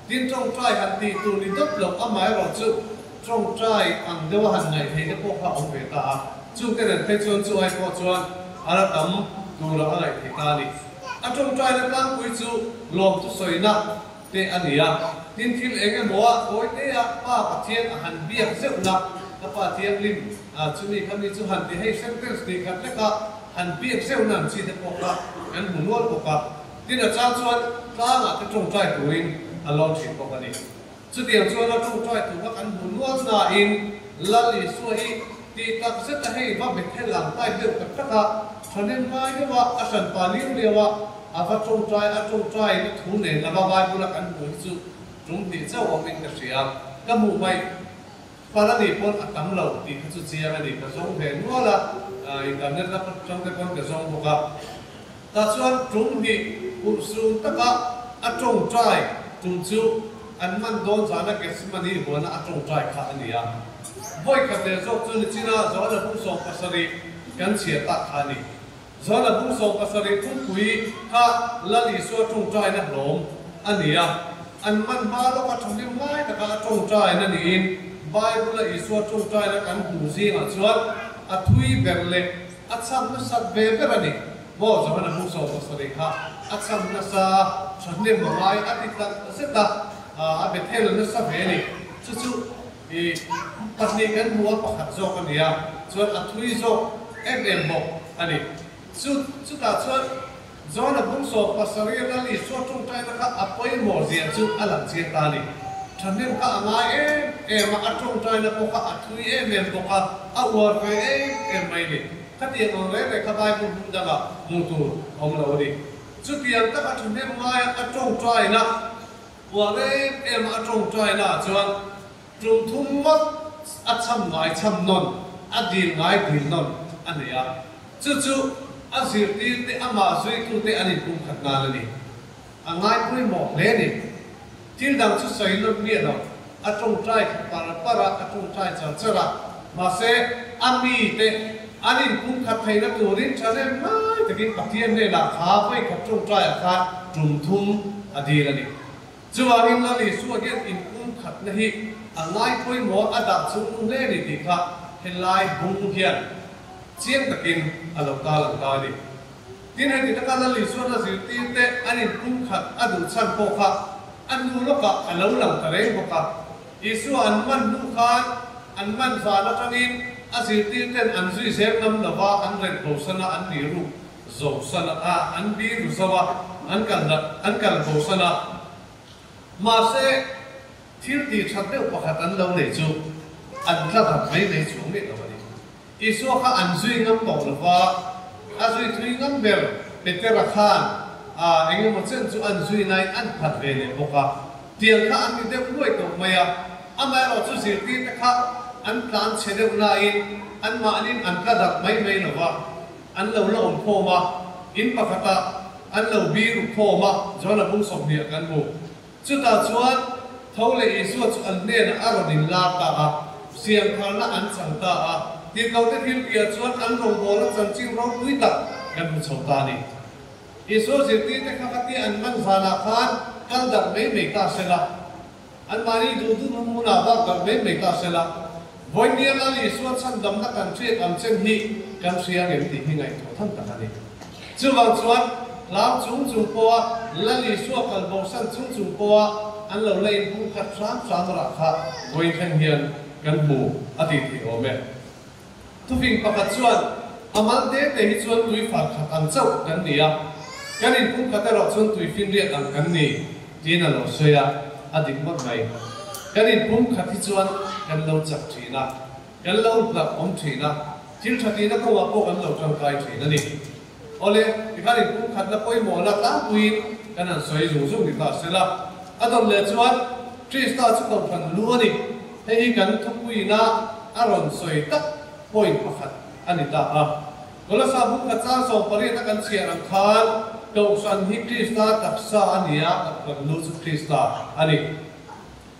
Tin tawngtai han tih tur ni dawt loh amaherawh chu tawngtai ang deuha han ngaih theihna pawh kha a awm ve ta a, chungte nen phei chuan chu ai pawh chuan a la tam tura a ngaih theih ta a ni. A tawngtaina tlangpui chu lawmthu sawina te a ni a, tin thil eng emaw a tawitea Pa Pathian a han biak zeuhna, ka Pa Thianghlim chumi kha mi chu han ti hei sentence tih khat leka han biak zeuhna ang chi te pawh kha kan hmu nual bawk a. Tin a chang chuan tlangah te tawngtai turin a lawn thin bawk a ni. Chutiang chuan a tawngtai tur a kan hmu nual nain Lal Isua hi tih tak zet a hei va Bethel ang type deuh tak tak a, thahnem ngai deuh a, a hranpa liu liau a, a va tawngtai a tawngtai na thu nen lama Bible a kan hmuh hi chu tum hnih chauh awmin ka hria. Ka hmuh hmaih Pal a nih pawn a tam lo tih kha chu chiang a ni. Ka zawng ve nual a, internet la atang te pawn ka zawng bawk a. Tah chuan tum hnih urhsun taka a tawngtai tum chu an man dawn zana Gethsemane huana a tawngtai kha a ni a. Vawi khat leh zawk chu nichina Johana bung 17 kan chhiar tak kha a ni. Johana bung 17 pumpuii kha Lal Isua tawngtaina hlawm a ni a. An man hma lawka thahnem ngai taka a tawngtaina niin Bible-a Isua tawngtaina kan hmuh zingah chuan a thui ber leh a cham nasat ve ber a ni. Maw Johana bung 17 kha a cham nasa thahnem ngai a ti tak zet a, a Bethel nasa ve a ni. Chu chu i pahnih kan hmu a, pakhat zawk a ni a, chuan a thui zawk em em bawk a ni. Chu chutah chuan Johana bung 17 Lal Isua tawngtaina kha a pawimawh zia chu a lang chiang ta a ni. Thahnem kha a ngai em em a, a tawngtaina pawh kha a thui em em bawk a, a uar ve em em mai a ni. Khatiang ang reng reng kha Bible hmun dangah hmuh tur a awm lo a ni. Chutiang taka thahnem ngaia a tawngtaina, uar em em a a tawngtaina ah chuan tum thum ngawt a cham ngai cham nawn, a dil ngai dil nawn a nei a. Chu chu a zirtirte amah zuitute an inpumkhat nan a ni. A ngai pawimawh hle a ni. Thil dang chu sawi nawt miah lo, a tawngtai kha par par a, a tawngtai char char a. Mahse, a mite an inpumkhat theihna turin thahnem ngai takin Pathian hnenah kha vawikhat tawngtaiah khan tum thum a dil a ni. Chuvangin Lal Isua hian inpumkhatna hi a ngai pawimawh a dah chung hle a ni tih kha helai bung hian chiang takin a lo tarlang ta a ni. Tin, heti taka Lal Isuan a zirtirte an inpumkhat a duh chhan pawh kha a hnu lawkah a lo lang ta reng bawk a. Isua an man hnu khan an man zan atangin a zirtirten an zui zel ngam lova an reng bosan a, an biru zo san a, an biru zo a, an kal an kal bosan a. Mahse, thil tih that deuh pakhat an lo nei chu an tla that mai mai chuang miah lo a ni. Isua kha an zui ngam tawh lo va, a zui thui ngam ber Petera khan a eng emaw chen chu an zui nain an phat ve leh bawk a, tiang kha an ni deuh nuai tawh mai a, amaherawh chu zirtirte kha an tlan chhe deuh nain anmahnin an tla darh mai mai lo va, an lo la awm khawm a, in pakhatah an lo biru khawm a, Johana bung 20 ah kan hmu. Chutah chuan tho leh Isua chu an hnenah a rawn inlar ta a, siamtharna an chang ta a, tirhkohte thilpiah chuan an rawngbawlna chanchin ropui tak kan hmu chho ta a ni. Isua zirtirte kha khatia an man zanah khan kal darh mai mai ta se la, anmahni duh duh hmunah bak darh mai mai ta se la, vawinia Lal Isua chhandamna kan hriat ang chen hi kan hria ngem tih hi ngaihtuah tham tak a ni. Chuvang chuan hlau chung chung pawha Lal Isua kal bosan chung chung pawha an lo la inpum khat hram hram rah kha vawiin thleng hian kan hmu a tih theih awm e. Thufing pakhat chuan a mal te te hi chuan tui far khat ang chauh kan ni a, kan inpum khat erawh chuan tui finriat ang kan ni tiin a lo sawi a, a dik ngawt mai. Kan inpum khat hi chuan kan lo chak thin a, kan lo hlauh awm thin a, thil tha tihna kawngah pawh kan lo tangkai thin a ni. Awle, tikhan inpum khatna pawimawhna tlangpuiin kan han sawi zung zung ni ta se la. A dawt leh chuan Krista chu kohhran lu a ni. Hei hi kan thupuina a rawn sawi tak point pakhat a ni ta a. Kolosa bung khat chang 18 a kan chhiar ang khan kohhran hi Krista taksa a ni a, kohhran lu chu Krista a ni.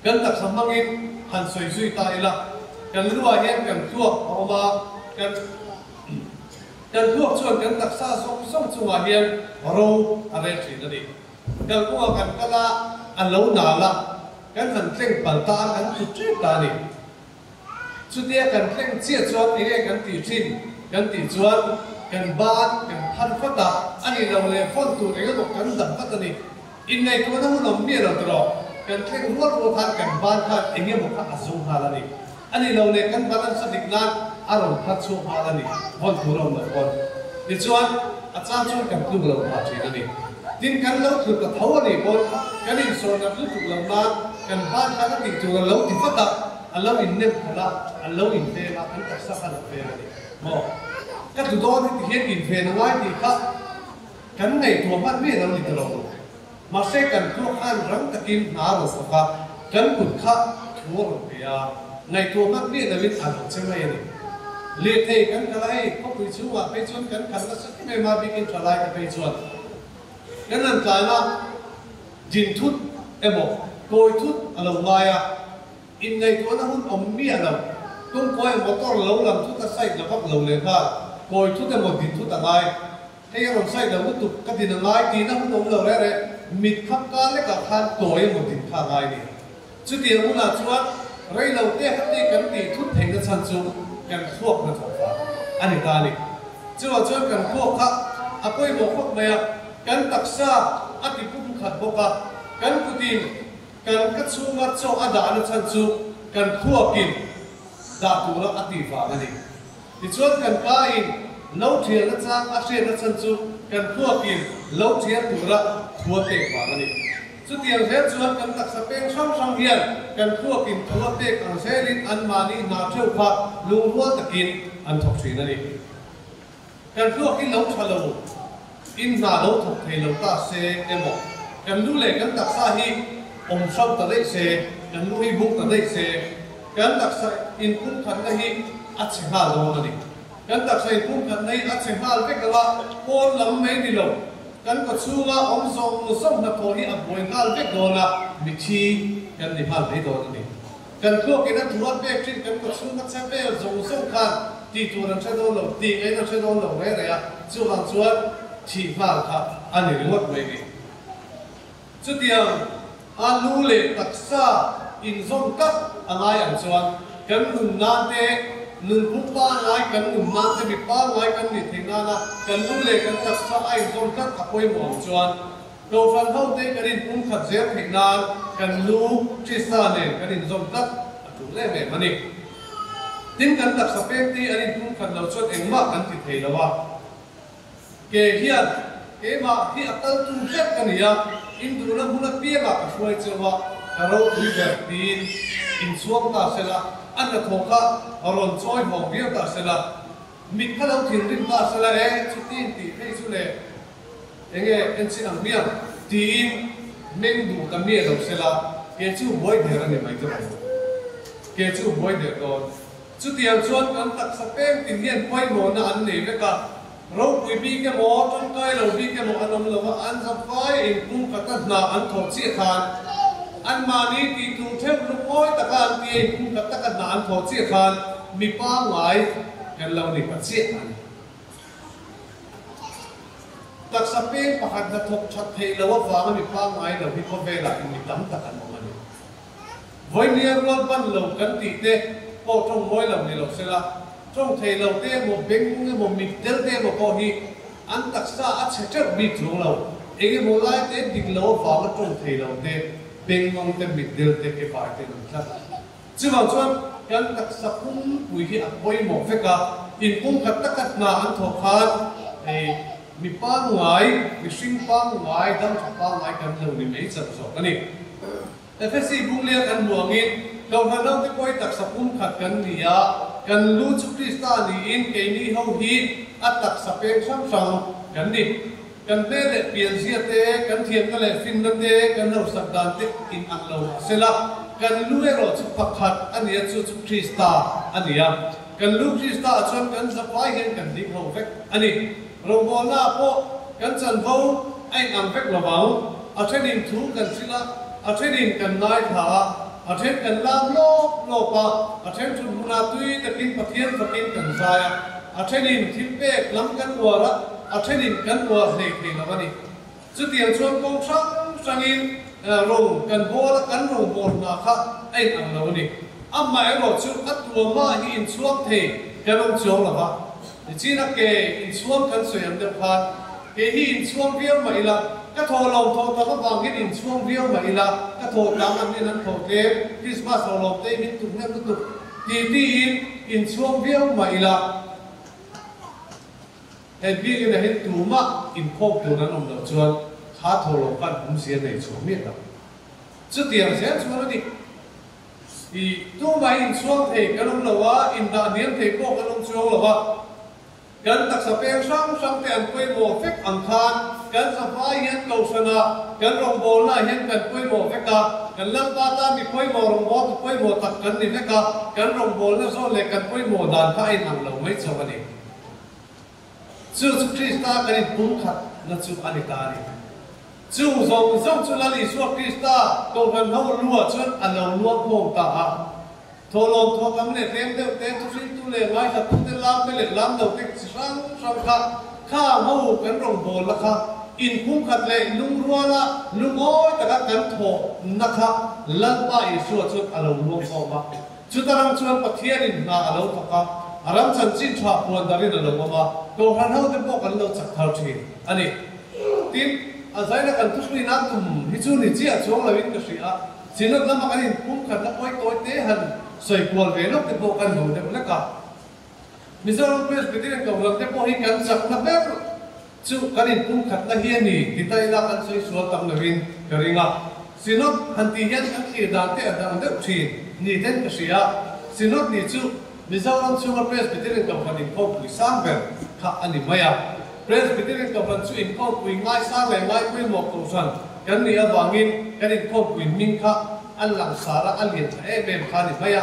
Kan taksa hmangin han sawi zui ta ila, kan luah hian kan thluak a awm a, kan kan thluak chuan kan taksa zawng zawng chungah hian ro a rel thin a ni. Kalkawngah kan kal a, a lo nal a, kan han tleng pal ta a, kan tlu tep ta a ni. Chutia kan tleng chiah chuan enge kan tih thin kan tih chuan kan ban kan phar vat a, a nih loh leh phone tur eng emaw kan dam vat a ni. Inngaihtuahna hun awm miah lo tawh, kan thleng rual rual khan kan ban khan eng emaw kha a zo nghal a ni. A nih loh leh kan ban an sa dik nan a rawn phar chhuak nghal a ni, vawn tur a awm loh pawn. Tichuan, a chang chuan kan tluk lo phah thin a ni. Tin, kan lo tlu ta tho a nih pawn kan insawh nat lutuk loh nan kan ban khan a tih tur a lo ti vat a, a lo innem khalh a, a lo inveng a, kan taksa khan a veng a ni. Maw? Ka tlu dawn heti hian inven a ngai tih kha. Kan ngaihtuah hman miah lo ni ta lo. Mahse kan thluak khan rang takin hna a rawn thawk a, kan kut kha thu a rawn pe a, ngaihtuah hman miah loin a lo che mai a ni. Lirthei kan kal a, hei khawpui chhungah phei chuan kan kal nasa em em a, bikin tha lai te phei chuan kan han tlan a, din thut emaw kawi thut a lo ngai a, Inngaihtuahna hun awm miah lo. Kawngkawi motor lo lam thut a side la vak lo leh nghal. Kawi thut emaw din thut a ngai. Hei a rawn side lo lutuk ka din a ngai tihna hun awm lo reh reh. Mit khap ka lekah khan kawi emaw din kha a ngai ni. Chutiang hunah chuan rei lo te hati kan tih thut theihna chhan chu kan thluak hna thawk vang a ni ta a ni. Chuvang chuan kan thluak kha a pawimawh khawp mai a, kan taksa a ti pum khat bawk a, kan kutin Kan ka chhunga chaw a dahna chhan chu kan khuakin dah tura a tih vang a ni. Tichuan kan kain lo thialna chang a hriatna chhan chu kan khuakin lo thial tura thu a pek vang a ni. Chutiang zel chuan kan taksa peng hrang hrang hian kan khuakin thu a pek ang zelin anmahni hna theuh kha lungrual takin an thawk thin a ni. Kan thluak hi lo tha lo, in hna lo thawk thei lo ta se emaw, kan lu leh kan taksa hi awm hrang ta daih se, kan lu hi bung ta daih se, kan taksa inpumkhatna hi a chhe nghal dawn a ni. Kan taksa inpumkhatna hi a chhe nghal vek ang a, pawn lam mai ni lo, kan kawchhunga awm zawng zawng hnathawh hi a buai nghal vek dawn a, mithi kan ni nghal mai dawn a ni. Kan thluakin a thu a pek thin kan kawchhung a che vel zawng zawng khan tih tur an hre dawn lo, tih ngaiin an hre dawn lo reng reng a, chuvang chuan thih nghal kha a ni ringawt mai ni. Chutiang a lu leh taksa inzawm tak a ngai ang chuan kan nun nan te, nunphung pangngai kan nun nan te, mi pangngai kan nih theih nana kan lu leh kan taksa a inzawm tlat a pawimawh ang chuan Kohhran hote kan inpumkhat zel theih nan kan lu Krista nen kan inzawm tlat a tul em em a ni. Tin, kan taksa pengte an inpumkhat lo chuan engmah kan ti thei lo a. Ke hian keimah hi a kaltu vek ka ni a, induhna hmun apiangah ka hruai cheu a, ka ropui ber tiin inchhuang ta sela, a hnathawh kha rawn chawi hawng viau ta sela, Mit kha lo thinrim ta sela e, chutin tih phei chu le enge en chin ang hmiang tiin meng duh ta miah lo sela, ke chu buai der a ni mai te awm. Ke chu buai der dawn. Chutiang chuan kan taksa peng tin hian pawimawhna an nei vek a, ropui bik emaw, tawngtai lo bik emaw an awm lo a, an zafai inpumkhat a hna an thawh chiah khan anmahni tih tur theuh lungawi taka an tia inpumkhat taka hna an thawh chiah khan mi pangngai Kan lo ni pa chiah a ni. Taksa peng pakhat hnathawk that theih loh avanga mi pangngai lo hi khawvelah in mi tam tak an awm a ni. Vawinia rual ban lo kan tih te pawh tawng mawi lo ni lo sela, tawng thei lo te emaw beng emaw mit tel te emaw pawh hi an taksa a chhe teuh bik chuang lo. Eng emaw lai te dik lo avanga tawng thei lo te, beng ngawng te, mit del te, ke bai te an awm tlat. Chuvang chuan kan taksa pumpui hi a pawimawh vek a, inpumkhat taka hna an thawk khan hei mi pangngai, mihring pangngai, damtha pangngai kan lo ni mai chauh zawk a ni. Efesi bunglia kan hmu angin Kohhran ho te pawh hi taksa pumkhat kan ni a, kan lu chu Krista niin keini ho hi a taksa peng hrang hrang kan ni. Kan hmel leh pianzia te, kan thiamna leh finna te, kan hausak dan te in ang lo mah sela. kan lu erawh chu pakhat a ni a, chu chu Krista a ni a. Kan lu Krista ah chuan kan zavai hian kan ding ho vek a ni. Rawngbawlna ah pawh kan chanvo a inang vek lo vang. A thenin thu kan hrilh a, a thenin kan ngaithla a, a then kan lam lawp lawp a, a then thut hmunah tui takin Pathian fakin kan zai a, a thenin thil pek lam kan uar a, a thenin kan uar hlei thei lo a ni. Chutiang chuan kawng hrang hrangin rawng kan bawl a, kan rawng bawl hna kha a inang lo a ni. Amaherawh chu a tuama hi inchhuang thei kan awm chuang lo va. Nichina ke inchhuang kan sawi ang deuh khan ke hi inchhuang viau mah ila, ka thaw lawm thaw tak avangin inchhuang viau mah ila, ka thaw tlang an nin an thaw tlem, Krismas thaw lawm te min tum hnem lutuk ti tiin inchhuang viau mah ila, He biakinn ah hian tumah inkhawm tur an awm loh chuan kha thaw lo khan awmzia nei chhuah miah lo. Chutiang zel chuan a ni. I tumah hi inchhuang thei kan awm lo a, indah hniam thei pawh kan awm chuang lo a. Kan taksa peng hrang hrang te an pawimawh vek ang khan kan zavai hian kohhran ah kan rawngbawlna ah hian kan pawimawh vek a, kan Lalpa tan mi pawimawh rawngbawltu pawimawh tak kan ni vek a, kan rawngbawlna zawn leh kan pawimawh dan kha a inang lo mai chauh a ni. Chu chu Krista kan inpumkhatna chu a ni ta a ni. Chung zawng zawng chu Lal Isua Krista Kohhran ho luah chuan a lo luang khawm ta a. Thawhlawm thawhtam leh tlem deuh te, thuhriltu leh ngaihlattu te, lam te leh lam lo te chi hrang hrang kha khang ho kan rawngbawlna kha inpumkhat leh lungruala lungawi taka kan thawhna kha Lalpa Isua chuan a lo luang khawm a. Chuta ram chuan Pathianin hna a lo thawk a, a ram chanchin tha puan darin a lo awm a, Kohhran hote pawh kan lo chak thar thin a ni. Tin, a zaina kan thuhruina tum hi chu ni chiah chuang loin ka hria a, Synod lama kan inpumkhatna pawi tawi te han sawi kual ve lawk te pawh kan duh deuh hlek a. Mizoram Presbyterian Kohhran te pawh hi kan chakna ber chu kan inpumkhatna hi a ni ti ta ila kan sawi sual tam loin ka ring a. Synod han tih hian kan thlir dan te a dang deuh thin ni ten ka hria. Synod ni chu Mizoram chhunga Presbyterian Kohhran inkhawmpui sang ber kha a ni mai a. Presbyterian Kohhran chu inkhawmpui ngaisang leh ngaipawimawh Kohhran kan nih avangin kan inkhawmpui hming kha a langsar a, a lian tha em em kha a ni mai a.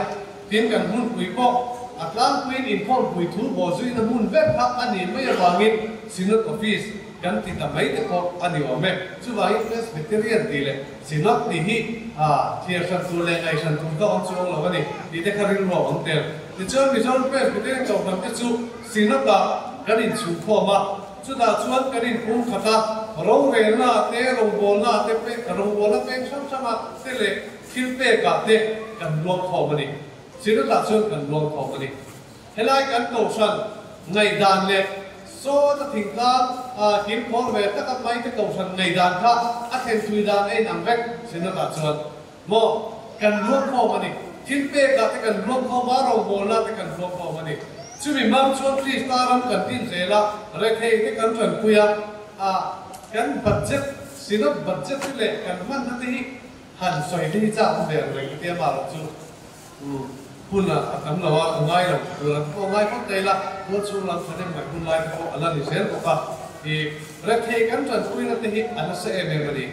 Tin, kan hmunpui pawh a tlangpuiin inkhawmpui thu bawhzuina hmun vek kha a nih mai avangin Synod Office kan ti ta mai te pawh a ni awm e. Chuvangin Presbyterian tih leh Synod tih hi thliar hran tur leh ngaih hran tur ka awm chuang lo a ni tih te kha rilru a awm tel. Tichuan Mizoram Presbyterian Kohhran te chu Synod-ah kan inchhungkhawm a, chutah chuan kan inpum khat a, rorelna te, rawngbawlna te, rawngbawlna peng hrang hranga te leh Thil pekah te kan luang khawm a ni. Synod-ah chuan kan luang khawm a ni. Helai kan kohhran ngaihdan leh sawta thingtlang kilkhawr ve taka maite kohhran ngaihdan kha a thlen thui dan a inang vek Synod-ah chuan maw kan luang khawm a ni. Thil pekah te kan luang khawm a, rawngbawlna te kan luang khawm a ni. Chumi hmang chuan Krista ram kan din zel a, rethei te kan tanpui a, kan budget, Synod budget te leh kan hmanna te hi Han sawi te hi chak awm ve ang reng ka tia mah chu hun a tam lo a, a ngai lo tur an pawh ngai phawt daih la, tual chhung lam thahnem ngaih hun lai te pawh a la ni zel bawk a, i rethei kan tanpuina te hi a nasa em em a ni,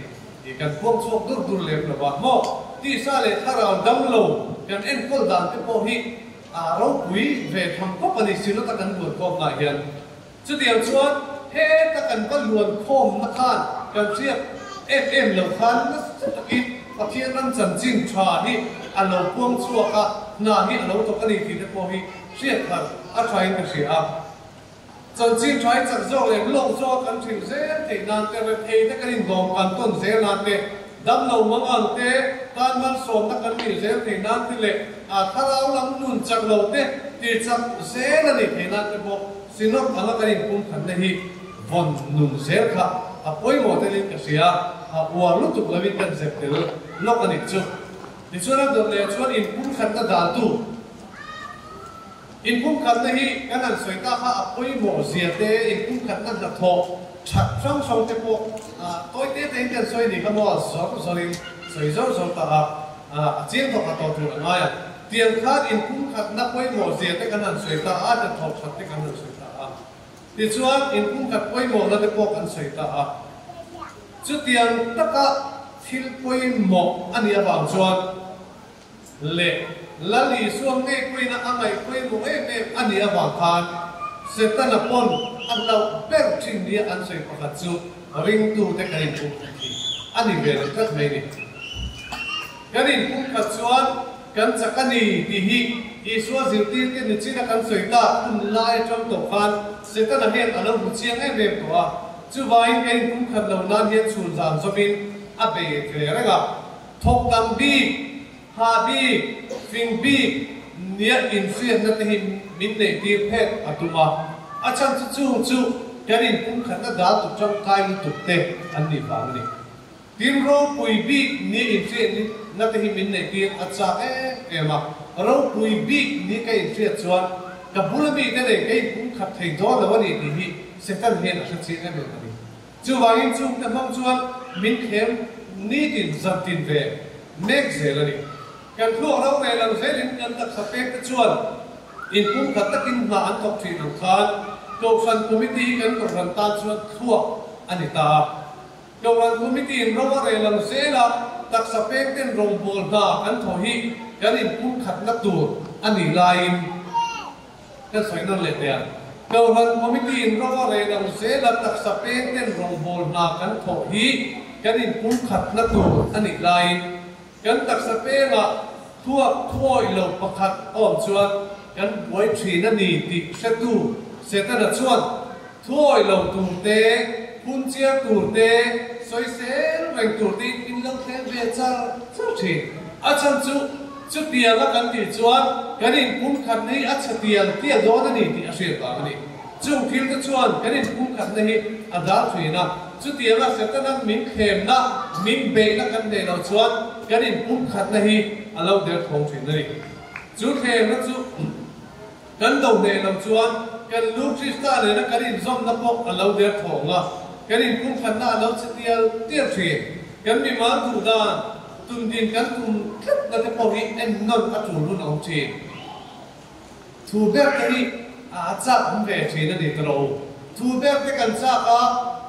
i kan puang chhuak dur dur lem lo va maw, tisa leh thlarau dam lo kan enkawl dan te pawh hi a ropui ve tham khawp a ni, Synod a kan luan khawmnaah hian. Chutiang chuan heta kan va luan khawmna khan kan hriat em em lo khan nasa takin Pathian ram chanchin tha hi a lo puang chhuak a, hna hi a lo thawk a ni tih te pawh hi hriat thar a thain ka hria a. Chanchin tha hi chak zawk leh lawk zawk a kan hrilh zel theih nan te, rethei te kan indawm kan tawn zel nan te, damlo mang ang te, tan malsawmna kan nih zel theih nan te leh a thlarau lam nun chak lo te tih chak zel a nih theih nan te pawh Synod anga kan inpumkhatna hi vawn nun zel kha a pawimawh telin ka hria, a uar lutuk lovin kan zep tel lawk a nih chu. Tichuan a dawt leh chuan inpumkhatna dantu inpumkhatna hi kan han sawi ta kha a pawimawh zia te, inpumkhatna hnathawh that hrang hrang te pawh tawi te tein kan sawi ni kha maw zawr zawrin sawi zawr zawr ta a, a chiang thawk a tawh tur a ngai a. Tiang khan inpumkhatna pawimawh zia te kan han sawi ta a, hnathawh that te kan han sawi ta a. Tichuan, inpumkhat pawimawhna te pawh kan sawi ta a. Chutiang taka thil pawimawh a nih avang chuan. leh Lal Isua ngei pawhin a ngaih pawimawh em em a nih avang khan Setana pawn a hlauh ber thin nia an sawi pakhat chu ringtute kan inpumkhat hi a ni ve lo tlat mai ni. Kan inpumkhat chuan kan chak a ni tih hi Isua zirtirte ni chin a kan sawi tak hun lai atang tawh khan Setana hian a lo hmu chiang em em tawh a, chuvangin kan inpumkhat lo nan hian chhun zan zawmin a bei ve reng a. Thawk tam bik, ha bik, fing bik nia inhriatna te hi min neihtir phet a tum a, a chhan chu chung chu kan inpumkhatna dal tu tangkai lutuk te an nih vang a ni. Tin, ropui bik nia inhriatna te hi min neihtir a chak em em a, ropui bik nia ka inhriat chuan ka bula mite nen ka inpumkhat thei dawn lo a ni tih hi Satan hian a hre chiang em em a ni. Chuvangin chungte hmang chuan min thlem nitin zantin ve mek zel a ni. Kan thluak ro ve lo zelin kan taksa pekte chuan inpumkhat takin hna an thawk thin ang khan Kohhran Committee hi kan Kohhran tan chuan thluak a ni ta a. Kohhran Committee in ro a rel ang zela taksa pekten rawngbâwl hna kan thawh hi kan inpumkhatna tur a nih laiin, Ka sawi nawn leh teh ang. Kohhran Committee in ro a rel ang zela taksa peng ten rawngbâwl hna kan thawh hi kan inpumkhatna tur a nih laiin kan taksa pengah thuak thuawih lo pakhat awm chuan kan buai thin a ni tih hretu Setana chuan thuawih lo tur te, phunchiar tur te, sawisel reng tur tein min lo thleng ve char char thin. A chhan chu Chutianga kan tih chuan kan inpumkhatna hi a chhe tial tial dawn a ni tih a hriat vang a ni. Chung thil te chuan kan inpumkhatna hi a dal thin a, chutianga Setana min thlemna, min beihna kan neih loh chuan kan inpumkhatna hi a lo der thawng thin a ni. Chu thlemna chu kan do hneh loh chuan kan lu Krista nena kan inzawmna pawh a lo der thawng a, kan inpumkhatna a lo chhe tial tial thin. Kan mimal duh dan Tundin kan tum tlatna te pawh hi ennawn a tul hun a awm thin. Thu ber te hi a chak awm ve thin a ni ta lo. Thu ber te kan chak a,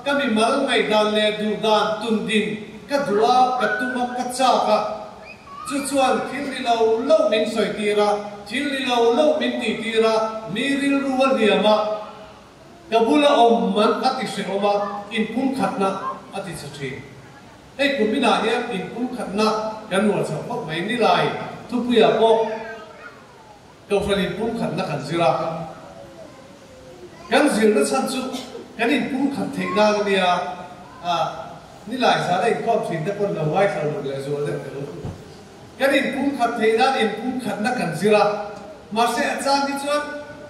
ka mimal ngaihdan leh duhdan tundin ka duh a, ka tum a, ka chak a. Chu chuan thil ni lo lo min sawi tir a, thil ni lo lo min tih tir a, mi rilru a hliam a, ka bula awm man a ti hrehawm a, inpumkhatna a ti chhe thin. Hei kum inah hian inpumkhatna kan rual chho khawp mai nilai thupuiah pawh Kohhran inpumkhatna kan zir a, kan zirna chhan chu kan inpumkhat theih nan a nia, nilai zana inkhawm thin te pawn lo ngaithla ruk leh zual deuh teh u. Kan inpumkhat theih nan inpumkhatna kan zir a, mahse a chang hi chuan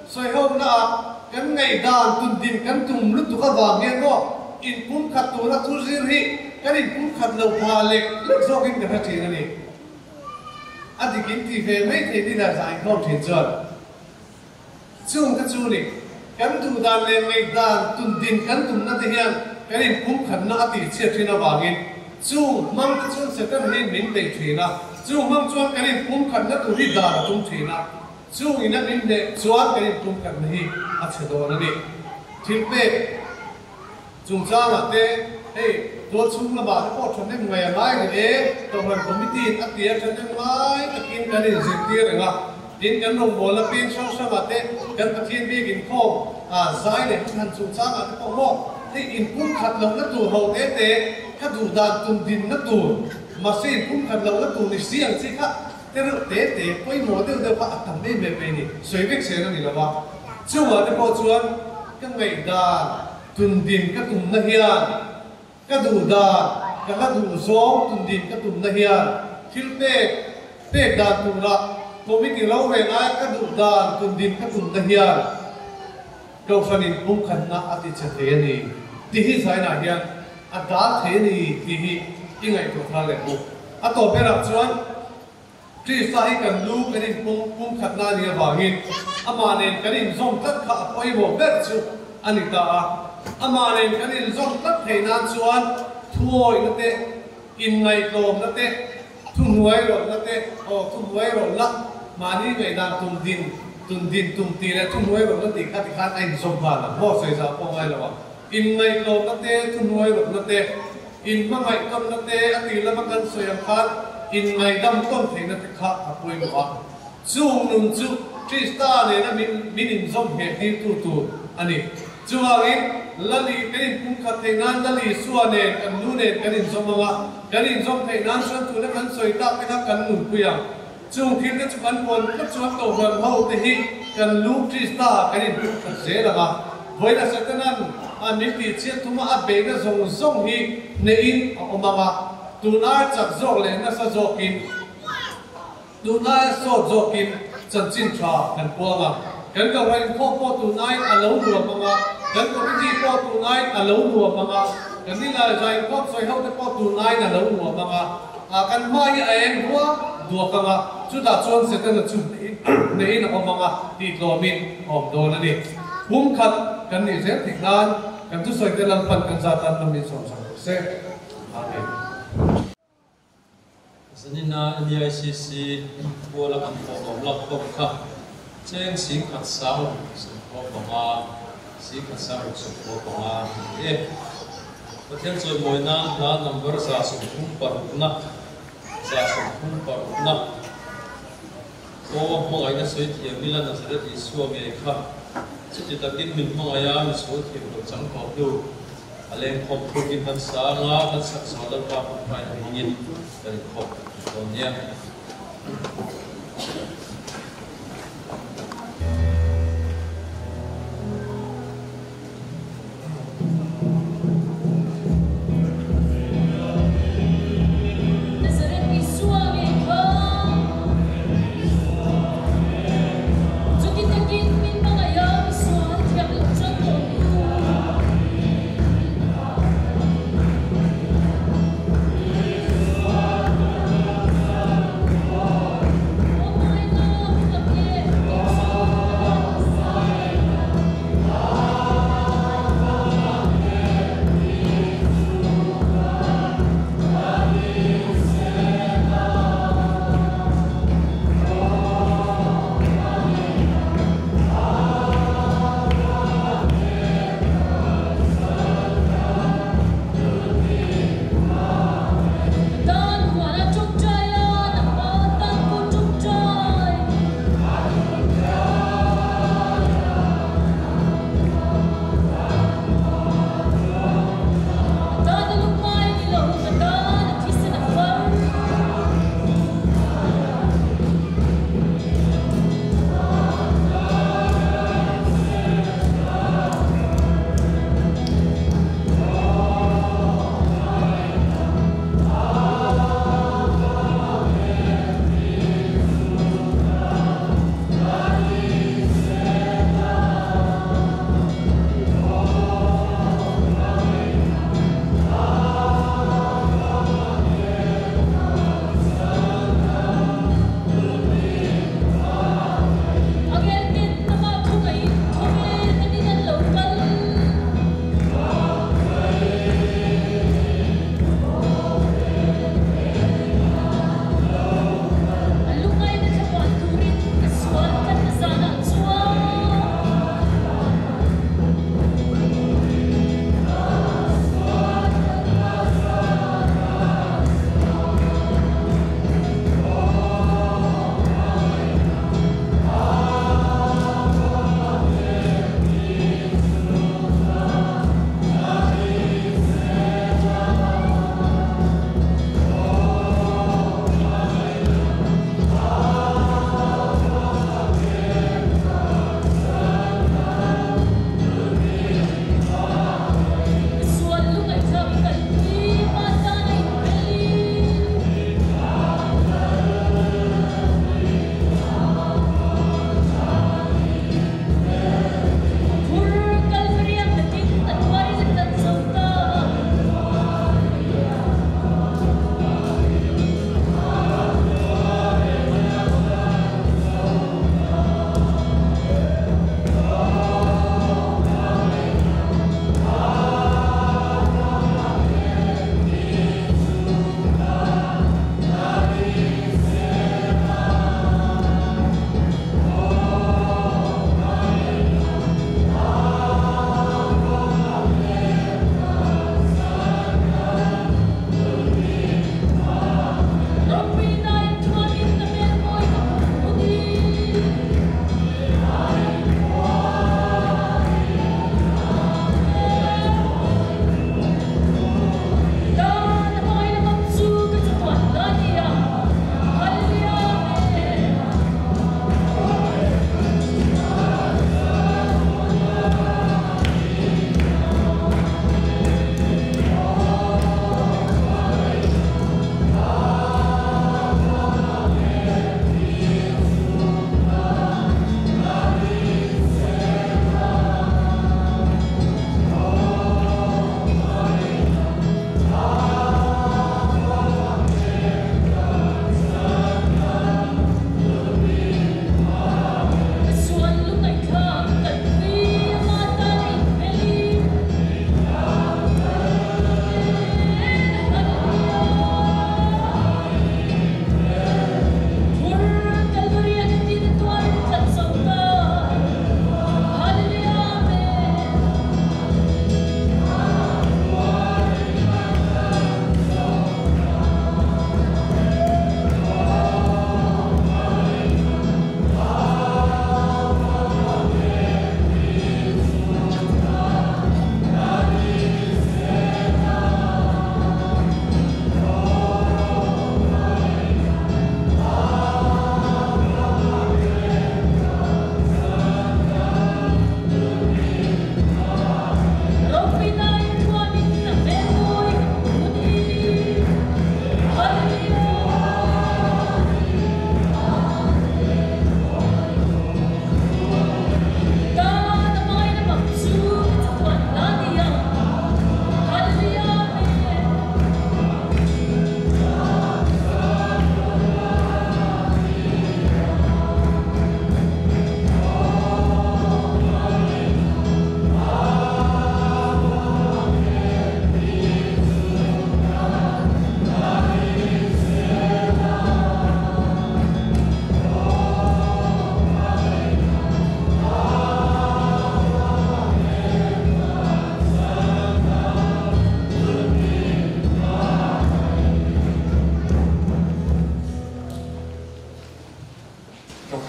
sawihawmnaah kan ngaihdan tundin kan tum lutuk avang hian maw inpumkhat tura thu zir hi kan inpumkhat lo pha lek lek zawkin ka hre thin a ni. A dik in ti ve mai thei din a zainkhawm thin chuan chung te chu ni kan duhdan leh ngaihdan tundin kan tumna te hian kan inpumkhatna a tihchhiat thin avangin Chung hmang te chuan Satan hi min beih thin a, chung hmang chuan kan inpumkhatna tur hi dan a tum thin a, chung ina min hneh chuan kan inpumkhatna hi a chhe dawn a ni. Thil pek chungchangah te hei tual chhung lamah te pawh thahnem ngai a ngai rih e, Kohhran Committee in a ti a thahnem ngai takin kan inzirtir reng a, tin kan rawngbawlna peng hrang hrangah te kan Pathian bik inkhawm zai leh hman chungchangah te pawh maw hei inpumkhat lohna tur ho te te Ka duh dan tum dinna tur, mahse in pumkhat lohna tur ni si ang chi kha te reuh te te pawimawh deuh deuh kha a tam em em mai ni, sawi vek zel a ni lo va. Chungah te pawh chuan ka ngaihdan tun din ka tumna hian, ka duh dan, ka hla duh zawng tun din ka tumna hian thil pek pek dan turah committee rorel aia ka duh dan tun din ka tumna hian, Kohhran in pumkhatna a ti che thei a ni tih hi Zainah hian a dal thei a ni tih hi i ngaihtuah thar leh bawk. A tawp berah chuan Krista hi kan lu kan in pumkhatna a nih avangin amah nen kan inzawm tlat kha a pawimawh ber chu a ni ta a. Amah nen kan inzawm tlat theih nan chuan thuawihna te, inngaihtlawmna te, Thuhnuai rawlhna te, aw thuhnuai rawlhna, mahni ngaihdan tum din, tun din tum tih leh thuhnuai rawlhna tih kha tikhan a inzawm nghal ang maw sawi zah pawh ngai lo ang. Inngaihtlawmna te, thuhnuai rawlhna te, inhmangaihtawnna te a tir lama kan sawi ang khan In ngaidam tawn theihna te kha a pawimawh a. Chung nun chu Krista nena min min inzawm ngheh tirtu tur a ni. Chuvangin, Lali kan inpumkhat theih nan Lali Isua nen kan nu nen kan inzawm ang a, kan inzawm theih nan chuan tuna kan sawi tak te kha kan nunpui ang. Chung thil te chu kan puan phawt chuan Kohhran ho te hi kan lu Krista ah kan inpumkhat zel ang a. Vawiin a Satanan a min tihchhiat thuma a beihna zawng zawng hi neihin a awm ang a, tun ai chak zawk leh nasa zawkin, Tunlaia sawt zawkin chanchin tha kan puang a, kan kohhran inkhawm pawh tunlaiin a lo nuam ang a, kan committee pawh tunlaiin a lo nuam ang a, kan nilai za inkhawm sawi ho te pawh tunlaiin a lo nuam ang a, ah kan hma hi a eng hua duak ang a, chutah chuan Setana chu hnehin a awm ang a tih tlawmin a awm dawn a ni. Pum khat kan nih zel theih nan kan thusawi te Lalpan kan zat tan lam min sawm sak rawh se. Amen. Zanina NEICC puala kan thawhlawm lak tawk kha cheng 10 65, 10 65 a ni e. Pathian chawimawi nan hla number 136 na, 136 na, Aw hmangaihna sawi thiam ila Nazareth Isua ngei kha chuti takin min hmangaih a, mi sual thiam loh chang tawh hnu. A lengkhawm thukin kan sang a, kan sak zawh Lalpa hmunhmain a hmangin kan inkhawm tak thei dawn nia. Nazareth Isua ngei kha chuti takin min hmangaih a, misual thiam loh chuan tawh hnu.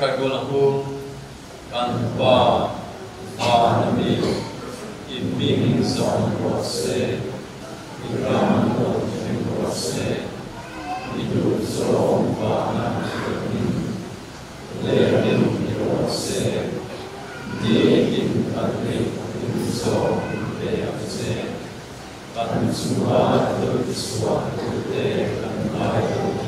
Ṭawngṭai rual ang u. Kan Pa, Van a mi, i hming zawng rawh se, i ram rawn thleng rawh se, i duh zawng vana thlengin leh ni rawh se, nitin kan ei in zawng min pe ang che. Kan chunga thil chhuah tute kan ngai lo.